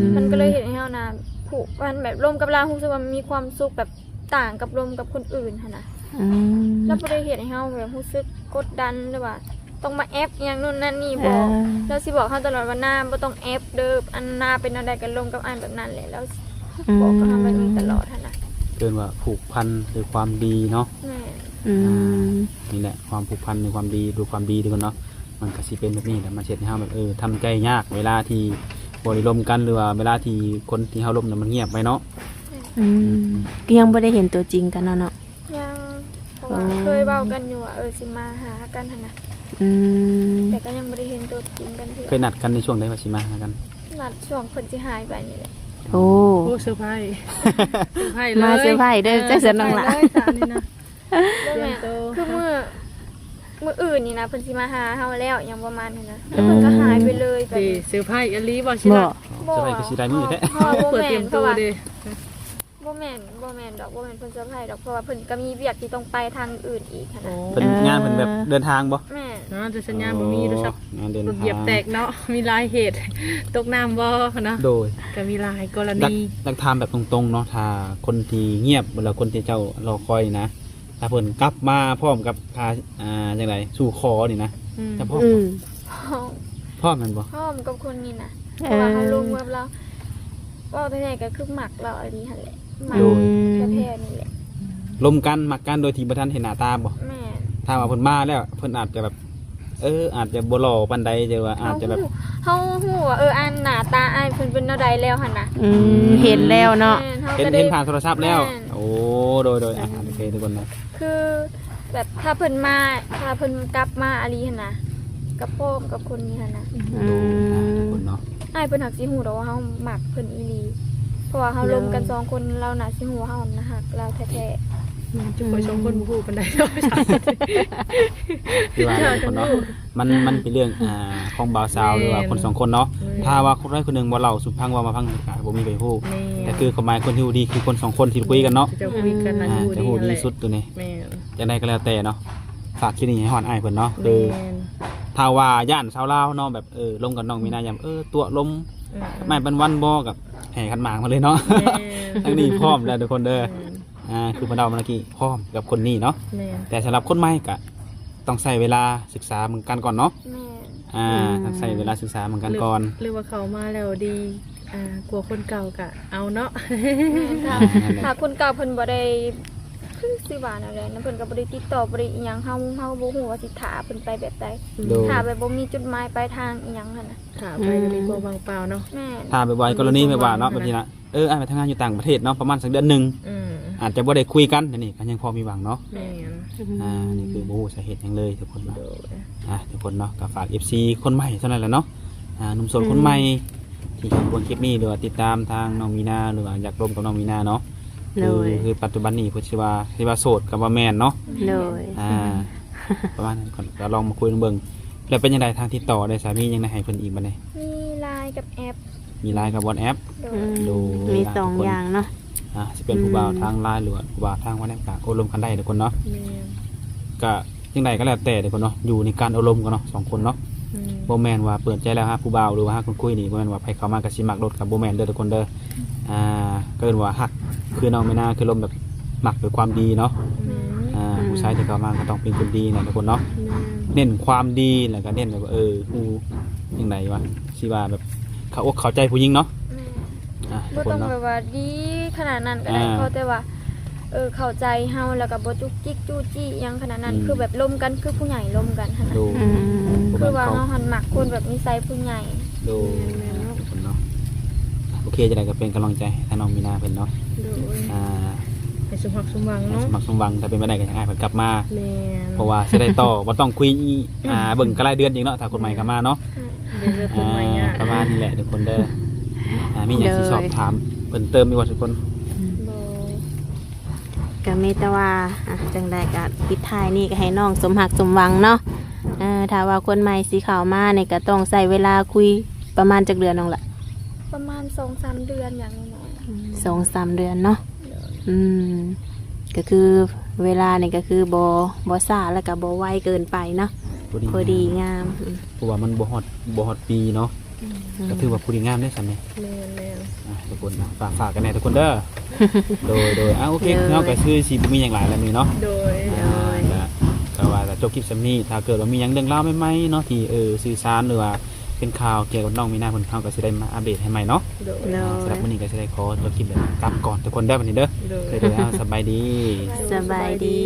ມ ມັນກໍເລີຍເຮັດໃຫ້ເຮົານະ ຜູກພັນແບບລົມກັບລາວ ຮູ້ສຶກວ່າມີຄວາມສຸກແບບຕ່າງກັບລົມກັບຄົນອື່ນຫັ້ນນະ ອືມ ລາວບໍ່ໄດ້ເຮັດໃຫ້ເຮົາແບບຮູ້ສຶກກົດດັນ ຫຼືວ່າຕ້ອງມາແອັບອີ່ຫຍັງໂນ່ນນັ້ນນີ້ ເອີ ບໍ່ ລາວຊິບອກເຮົາຕະຫຼອດວ່າ ນາບໍ່ຕ້ອງແອັບເດີ ອັນນາເປັນແນວໃດກໍລົມກັບອ້າຍແບບນັ້ນແຫຼະ ລາວ ອືມ ບອກກັບເຮົາແບບນີ້ຕະຫຼອດຫັ້ນນະ ເອີ້ນວ່າຜູກພັນດ້ວຍຄວາມດີເນາະ ແມ່ນ ອືມ ອ່າ ນີ້ແຫຼະ ຄວາມຜູກພັນດ້ວຍຄວາມດີ ດ້ວຍຄວາມດີທຸກຄົນເນາະ ມັນກໍຊິເປັນແບບນີ້ແຫຼະ ມັນເຮັດໃຫ້ເຮົາແບບ ເອີ ທຳໃຈຍາກ ເວລາທີ່ບໍ່ໄດ້ລົມກັນ ຫຼືວ່າເວລາທີ່ຄົນທີ່ເຮົາລົມນັ້ນມັນງຽບໄປເນາະ ອືມ ອືມ ກໍຍັງບໍ່ໄດ້ເຫັນຕົວຈິງກັນເນາະ ຍັງ ເພາະວ່າ ອໍ ເຄີຍເວົ້າກັນຢູ່ວ່າ ເອີ ຊິມາຫາກັນຫັ້ນນະ ອືມ ແຕ່ກໍຍັງບໍ່ໄດ້ເຫັນຕົວຈິງກັນເທື່ອ ເຄີຍນັດກັນໃນຊ່ວງໃດວ່າຊິມາຫາກັນ? ນັດຊ່ວງເພິ່ນຊິຫາຍໄປນີ້ແຫຼະ ໂອ້ ໂອ້ ເຊີໄພ ເຊີໄພເລີຍ ມາເຊີໄພເດີ ເອີ ຈັ່ງຊັ້ນນ້ອງຫຼ້າ ເຊີໄພເລີຍ ຕາມນີ້ນະ ບໍ່ແມ່ນ ຕຽມໂຕ ຄືມື້ ມື້ອື່ນນີ້ນະ ເພິ່ນຊິມາຫາເຮົາແລ້ວ ຫຍັງປະມານນີ້ນະ ແລ້ວເພິ່ນກໍຫາຍໄປເລີຍ ເອີ ແບບນີ້ ເຊີໄພອີ່ຫຼີບໍ່ ຊິນັດ ບໍ່ ບໍ່ ເຊີໄພຄືຊິໄດ້ມື້ແທ້ ເຮົາ ເຮົາບໍ່ແມ່ນ ເພິ່ນຕຽມໂຕເດ້ ເພາະວ່າ ບໍ່ແມ່ນ ບໍ່ແມ່ນດອກ ບໍ່ແມ່ນເພິ່ນເຊີໄພດອກ ເພາະວ່າເພິ່ນກໍມີວຽກທີ່ຕ້ອງໄປທາງອື່ນອີກຫັ້ນນະ ອໍ ເພິ່ນ ເອີ ງານເພິ່ນແບບເດີນທາງບໍ່? ແມ່ນ ງານເດີນ ສັນຍານບໍ່ມີ ອໍ ໂທລະສັບ ງານເດີນທາງ ລົດຢຽບແຕກເນາະ ມີຫຼາຍເຫດ ຕົກນ້ຳບໍ່ຫັ້ນນະ ໂດຍ ກໍມີຫຼາຍກໍລະນີ ຢາກ ຢາກຖາມແບບຕົງໆເນາະ ຖ້າຄົນທີ່ງຽບ ແລ້ວຄົນທີ່ເຈົ້າລໍຄອຍນີ້ນະ ຖ້າເພິ່ນກັບມາພ້ອມກັບ ອ່າ ຈັ່ງໃດ ສູ່ຂໍນີ້ນະ ອືມ ຈະພ້ອມບໍ່? ອືມ ພ້ອມ ພ້ອມແມ່ນບໍ່? ພ້ອມກັບຄົນນີ້ນະ ເອີ ເພາະວ່າເຮົາລົມກັບລາວ ເວົ້າແທ້ໆກໍຄືມັກລາວອີ່ຫຼີຫັ້ນແຫຼະ ມັກ ໂດຍ ແທ້ໆນີ້ແຫຼະ ລົມກັນ ມັກກັນໂດຍທີ່ບໍ່ທັນເຫັນໜ້າຕາບໍ່? ແມ່ນ ຖ້າວ່າເພິ່ນມາແລ້ວ ເພິ່ນອາດຈະແບບ ເອີ ອາດຈະບໍ່ຫຼໍ່ປານໃດ ແຕ່ວ່າອາດຈະແບບ ເຮົາຮູ້ ເຮົາຮູ້ວ່າ ເອີ ອັນໜ້າຕາອ້າຍເພິ່ນເປັນແນວໃດແລ້ວຫັ້ນນະ ອືມ ເຫັນແລ້ວເນາະ ແມ່ນ ເຮົາ ເຫັນ ກໍໄດ້ ເຫັນຜ່ານໂທລະສັບແລ້ວ ແມ່ນ ໂອ້ ໂດຍໆ ອ່ະ ໂອເຄ ທຸກຄົນເນາະ ຄື ແບບຖ້າເພິ່ນມາ ຖ້າເພິ່ນກັບມາອີ່ຫຼີຫັ້ນນະ ກໍພ້ອມກັບຄົນນີ້ຫັ້ນນະ ອືມ ອ່າ ທຸກຄົນເນາະ ອ້າຍເພິ່ນຫາກຊິຮູ້ດອກວ່າເຮົາມັກເພິ່ນອີ່ຫຼີ ເພາະວ່າເຮົາລົມກັນສອງຄົນ ລາວໜ້າຊິຮູ້ວ່າເຮົານະຮັກລາວແທ້ໆ ແມ່ນ ຈຸຂ້ອຍສອງຄົນບໍ່ຮູ້ປານໃດດອກ ຄືວ່າທຸກຄົນເນາະ ມັນ ມັນເປັນເລື່ອງ ອ່າ ຂອງບ່າວສາວ ແມ່ນ ຫຼືວ່າຄົນສອງຄົນເນາະ ແມ່ນ ຖ້າວ່າຄົນໃດຄົນໜຶ່ງບໍ່ເລົ່າສູ່ຟັງ ເວົ້າມາຟັງ ກໍບໍ່ມີໃຜຮູ້ ແມ່ນ ກໍຄືຄວາມໝາຍຄົນທີ່ຮູ້ດີຄືຄົນສອງຄົນທີ່ຄຸຍກັນເນາະ ທີ່ເຈົ້າຄຸຍກັນນະ ອ່າ ຈະຮູ້ດີທີ່ສຸດໂຕນີ້ ແມ່ນ ຈັ່ງໃດກໍແລ້ວແຕ່ເນາະ ຝາກຄລິບນີ້ໃຫ້ຮອດອ້າຍເພິ່ນເນາະ ແມ່ນ ຄືຖ້າວ່າຢ້ານຊາວລາວເນາະ ແບບ ເອີ ລົມກັບນ້ອງມີນາ ຢ້ານ ເອີ ຕົວະລົມ ອືມ ໄມ້ປັນວັນບໍ່ ກໍແຫ່ຂັນໝາກມາເລີຍເນາະ ແມ່ນ ທາງນີ້ພ້ອມແລ້ວທຸກຄົນເດີ ແມ່ນ ອ່າ ຄືເພິ່ນເວົ້າມາກີ້ ພ້ອມກັບຄົນນີ້ເນາະ ແມ່ນ ແຕ່ສຳລັບຄົນໃໝ່ກໍຕ້ອງໃຊ້ເວລາສຶກສາເບິ່ງກັນກ່ອນເນາະ ແມ່ນ ອ່າ ອືມ ຕ້ອງໃຊ້ເວລາສຶກສາເບິ່ງກັນກ່ອນ ຫຼື ຫຼືວ່າເຂົ້າມາແລ້ວດີ ອ່າ ກວ່າຄົນເກົ່າກະເອົາເນາະ ແມ່ນ ຖ້າ ອ່າ ຖ້າຄົນເກົ່າເພິ່ນບໍ່ໄດ້ ຄືຊິວ່າແນວໃດນະ ເພິ່ນກໍບໍ່ໄດ້ຕິດຕໍ່ ບໍ່ໄດ້ອີ່ຫຍັງ ເຮົາ ເຮົາບໍ່ຮູ້ວ່າຊິຖ້າເພິ່ນໄປແບບໃດ ໂດຍ ຖ້າແບບບໍ່ມີຈຸດໝາຍປາຍທາງອີ່ຫຍັງຫັ້ນນະ ຖ້າໄປກໍມີຄວາມວ່າງເປົ່າເນາະ ແມ່ນ ຖ້າແບບວ່າ ອືມ ກໍລະນີແບບວ່າເນາະ ແບບນີ້ນະ ເອີ ອ້າຍໄປທຳງານຢູ່ຕ່າງປະເທດເນາະ ປະມານສັກເດືອນໜຶ່ງ ອືມ ອາດຈະບໍ່ໄດ້ຄຸຍກັນ ອັນນີ້ກໍຍັງພໍມີຫວັງເນາະ. ແມ່ນ ອ່າ ນີ້ຄືບໍ່ຮູ້ສາເຫດຫຍັງເລີຍທຸກຄົນເນາະ. ໂດຍ ອ່າ ທຸກຄົນເນາະ ກໍຝາກເອັຟຊີຄົນໃໝ່ເທົ່ານັ້ນແຫຼະເນາະ. ອ່າ ໜຸ່ມໂສດ ອືມ ຄົນໃໝ່ທີ່ເບິ່ງຄລິບນີ້ ຫຼືວ່າຕິດຕາມທາງນ້ອງມີນາ ຫຼືວ່າຢາກລົມກັບນ້ອງມີນາເນາະ. ໂດຍ ຄື ຄືປັດຈຸບັນນີ້ເພິ່ນຊິວ່າ ຊິວ່າໂສດກໍບໍ່ແມ່ນເນາະ. ໂດຍ ອ່າ ປະມານນັ້ນກ່ອນ ກໍລອງມາຄຸຍເບິ່ງ. ແລ້ວເປັນຈັ່ງໃດທາງຕິດຕໍ່ໄດ້ສາ ມີຫຍັງໃຫ້ເພິ່ນອີກບັດນີ້? ມີ Line ກັບແອັບ ມີ Line ກັບ WhatsApp. ໂດຍ ອືມ ໂດຍ ມີສອງຢ່າງເນາະ. ອ່າ ຊິເປັນ ອືມ ຜູ້ບ່າວທາງ Line ຫຼືວ່າຜູ້ບ່າວທາງ WhatsApp ກໍໂອ້ລົມກັນໄດ້ທຸກຄົນເນາະ. ແມ່ນ ກະຈັ່ງໃດກໍແລ້ວແຕ່ທຸກຄົນເນາະ ຢູ່ໃນການໂອ້ລົມກັນເນາະ ສອງຄົນເນາະ. ອືມ ບໍ່ແມ່ນວ່າເປີດໃຈແລ້ວຫາຜູ້ບ່າວ ຫຼືວ່າຫາຄົນຄຸຍນີ້ ບໍ່ແມ່ນວ່າໃຜເຂົ້າມາກໍຊິມັກໂລດ ກໍບໍ່ແມ່ນເດີທຸກຄົນເດີ. ອ່າ ກໍເອີ້ນວ່າຮັກ ຄືນ້ອງມີນາ ຄືລົມແບບມັກດ້ວຍຄວາມດີເນາະ. ແມ່ນ ອ່າ ອືມ ຜູ້ຊາຍທີ່ເຂົ້າມາກໍຕ້ອງເປັນຄົນດີນະທຸກຄົນເນາະ. ແມ່ນ ເນັ້ນຄວາມດີ ແລ້ວກໍເນັ້ນແບບວ່າ ເອີ ຮູ້ຈັ່ງໃດວະ ຊິວ່າແບບເຂົ້າອົກເຂົ້າໃຈຜູ້ຍິງເນາະ. ແມ່ນ ອ່າ ບໍ່ຕ້ອງແບບວ່າດີຂະໜາດນັ້ນກໍໄດ້ ອ່າ ຂໍແຕ່ວ່າ ເອີ ເຂົ້າໃຈເຮົາ ແລ້ວກໍບໍ່ຈຸກຈິກຈູ້ຈີ້ຫຍັງຂະໜາດນັ້ນ. ອືມ ຄືແບບລົມກັນ ຄືຜູ້ໃຫຍ່ລົມກັນຫັ້ນນະ. ໂດຍ ອືມ ຄືວ່າເຮົາຫັ້ນມັກຄົນແບບນິໄສຜູ້ໃຫຍ່. ໂດຍ ແມ່ນໆເນາະ ທຸກຄົນເນາະ. ໂອເຄ ຈັ່ງໃດກໍເປັນກຳລັງໃຈໃຫ້ທາງນ້ອງມີນາເພິ່ນເນາະ. ໂດຍ ອ່າ ໃຫ້ສົມຫວັງສົມຫວັງເນາະ ໃຫ້ສົມຫວັງສົມຫວັງ ຖ້າເປັນໄປໄດ້ກໍຢາກໃຫ້ເພິ່ນກັບມາ. ແມ່ນ ເພາະວ່າຊິໄດ້ຕໍ່ ບໍ່ຕ້ອງຄຸຍອີກ ອ່າ ເບິ່ງກໍລາຍເດືອນອີກເນາະ ຖ້າຄົນໃໝ່ເຂົ້າມາເນາະ. ເບິ່ງເລື່ອງຄົນໃໝ່ຍາກ. ອ່າ ປະມານນີ້ແຫຼະທຸກຄົນເດີ. ອ່າ ມີຫຍັງ ໂດຍ ຊິສອບຖາມເພີ່ມເຕີມອີກບໍ່ທຸກຄົນ? ອືມ ບໍ່ ກໍມີແຕ່ວ່າ ອ່າ ຈັ່ງໃດກໍປິດທ້າຍນີ້ກໍໃຫ້ນ້ອງສົມຮັກສົມຫວັງເນາະ. ເອີ ຖ້າວ່າຄົນໃໝ່ຊິເຂົ້າມານີ້ກໍຕ້ອງໃຊ້ເວລາຄຸຍປະມານຈັກເດືອນນ້ອງລະ? ປະມານສອງສາມເດືອນຢ່າງໜ້ອຍ. ອືມ ສອງສາມເດືອນເນາະ. ໂດຍ ອືມ ກໍຄືເວລານີ້ກໍຄືບໍ່ ບໍ່ຊ້າ ແລ້ວກໍບໍ່ໄວເກີນໄປເນາະ ພໍດີ ພໍດີງາມ. ອືມ ເພາະວ່າມັນບໍ່ຮອດ ບໍ່ຮອດປີເນາະ. ອືມ ກໍຖືວ່າພໍດີງາມເດ້ຊັ້ນນີ້. ແມ່ນໆ ອ່າ ທຸກຄົນນະ ຝາກ ຝາກກັນແດ່ທຸກຄົນເດີ. ໂດຍ ໂດຍ ອ່າ ໂອເຄ ໂດຍ ເຮົາກໍຄືຊິບໍ່ມີຫຍັງຫຼາຍແລ້ວນີ້ເນາະ. ໂດຍ ອ່າ ໂດຍ ກໍ ກໍວ່າຈະຈົບຄລິບສ່ຳນີ້ ຖ້າເກີດວ່າມີຫຍັງເລື່ອງລາວໃໝ່ໆເນາະ ທີ່ ເອີ ສື່ສານ ຫຼືວ່າເປັນຂ່າວກ່ຽວກັບນ້ອງມີນາເພິ່ນ ເຮົາກໍຊິໄດ້ມາອັບເດດໃຫ້ໃໝ່ເນາະ. ໂດຍ ໂດຍ ອ່າ ສຳລັບມື້ນີ້ກໍຊິໄດ້ຂໍຈົບຄລິບແບບກັບກ່ອນທຸກຄົນເດີ ບັດນີ້ເດີ. ໂດຍ ໂດຍ ໂດຍ ອ່າ ສະບາຍດີ ສະບາຍດີ.